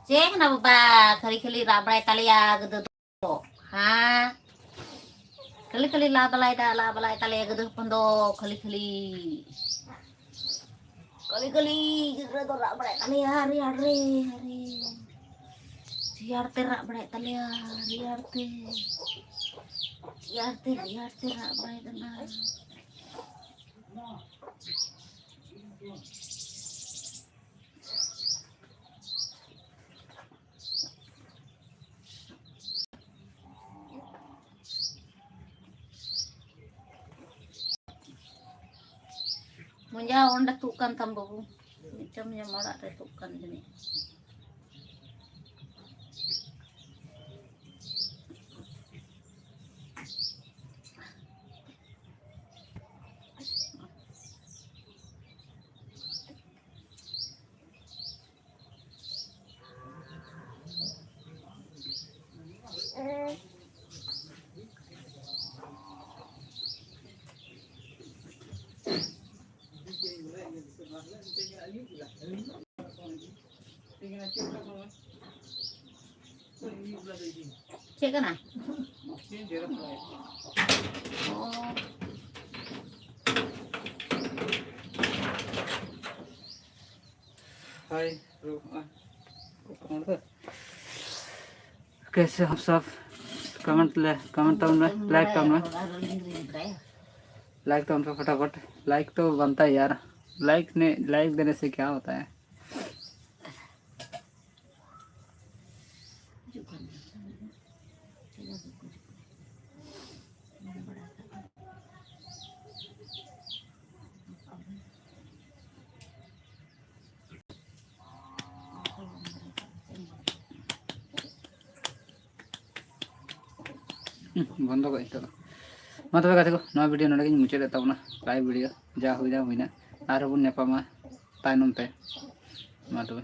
ᱪᱮᱫ ᱠᱟᱱᱟ ᱵᱟᱵᱟ, ᱠᱷᱟᱹᱞᱤ ᱠᱷᱟᱹᱞᱤ ᱨᱟᱜ ᱵᱟᱲᱟᱭ ᱛᱟᱞᱮᱭᱟ ᱜᱤᱫᱽᱨᱟᱹ ᱫᱚ? ᱦᱮᱸ, ᱠᱷᱟᱹᱞᱤ ᱠᱷᱟᱹᱞᱤ ᱞᱟ ᱵᱟᱞᱟᱭ ᱫᱟ, ᱞᱟ ᱵᱟᱞᱟᱭ ᱛᱟᱞᱮᱭᱟ ᱜᱤᱫᱽᱨᱟᱹ ᱦᱚᱯᱚᱱ ᱫᱚ, ᱠᱷᱟᱹᱞᱤ ᱠᱷᱟᱹᱞᱤ᱾ ᱠᱷᱟᱹᱞᱤ ᱠᱷᱟᱹᱞᱤ ᱜᱤᱫᱽᱨᱟᱹ ᱫᱚ ᱨᱟᱜ ᱵᱟᱲᱟᱭᱮᱫ ᱛᱟᱞᱮᱭᱟ, ᱨᱮᱭᱟᱲ ᱨᱮ, ᱨᱮᱭᱟᱲ ᱨᱮ᱾ ᱨᱮᱭᱟᱲ ᱛᱮ ᱨᱟᱜ ᱵᱟᱲᱟᱭᱮᱫ ᱛᱟᱞᱮᱭᱟ, ᱨᱮᱭᱟᱲ ᱛᱮ᱾ ᱨᱮᱭᱟᱲ ᱛᱮ, ᱨᱮᱭᱟᱲ ᱛᱮ ᱨᱟᱜ ᱵᱟᱲᱟᱭᱮᱫ ᱠᱟᱱᱟ᱾ ᱡᱟ ᱚᱸᱰᱮ ᱛᱩᱫ ᱠᱟᱱ ᱛᱟᱢ ᱵᱟᱹᱵᱩ, ᱢᱤᱫᱴᱟᱝ ᱡᱚᱢ ᱚᱲᱟᱜ ᱨᱮ ᱛᱩᱫ ᱠᱟᱱ ᱡᱟᱹᱱᱤᱡ᱾ ᱪᱮᱫ ᱠᱟᱱᱟ? ᱚ᱾ ᱦᱟᱭ, ᱨᱩ-, ᱟ, ᱠᱚ ᱠᱚᱢᱮᱱᱴ ᱫᱟ᱾ कैसे हो सब? कमेंट ले, कमेंट तो उनमें, लाइक तो उनमें। लाइक तो उनमें फटाफट। लाइक तो बनता है यार। लाइक ने, लाइक देने से क्या होता है? ᱦᱩᱸ, ᱵᱚᱱᱫᱚ ᱠᱚᱜ ᱱᱤᱛᱚᱜ ᱫᱚ᱾ ᱢᱟ ᱛᱚᱵᱮ ᱜᱟᱛᱮ ᱠᱚ, ᱱᱚᱣᱟ ᱵᱷᱤᱰᱤᱭᱳ ᱱᱚᱰᱮ ᱜᱤᱧ ᱢᱩᱪᱟᱹᱫ ᱮᱫ ᱛᱟᱵᱚᱱᱟ᱾ ᱞᱟᱭᱤᱵᱷ ᱵᱷᱤᱰᱤᱭᱳ ᱡᱟ ᱦᱩᱭᱱᱟ ᱦᱩᱭᱱᱟ, ᱟᱨᱦᱚᱸ ᱵᱚᱱ ᱧᱟᱯᱟᱢᱟ ᱛᱟᱭᱱᱚᱢ ᱛᱮ᱾ ᱢᱟ ᱛᱚᱵᱮ᱾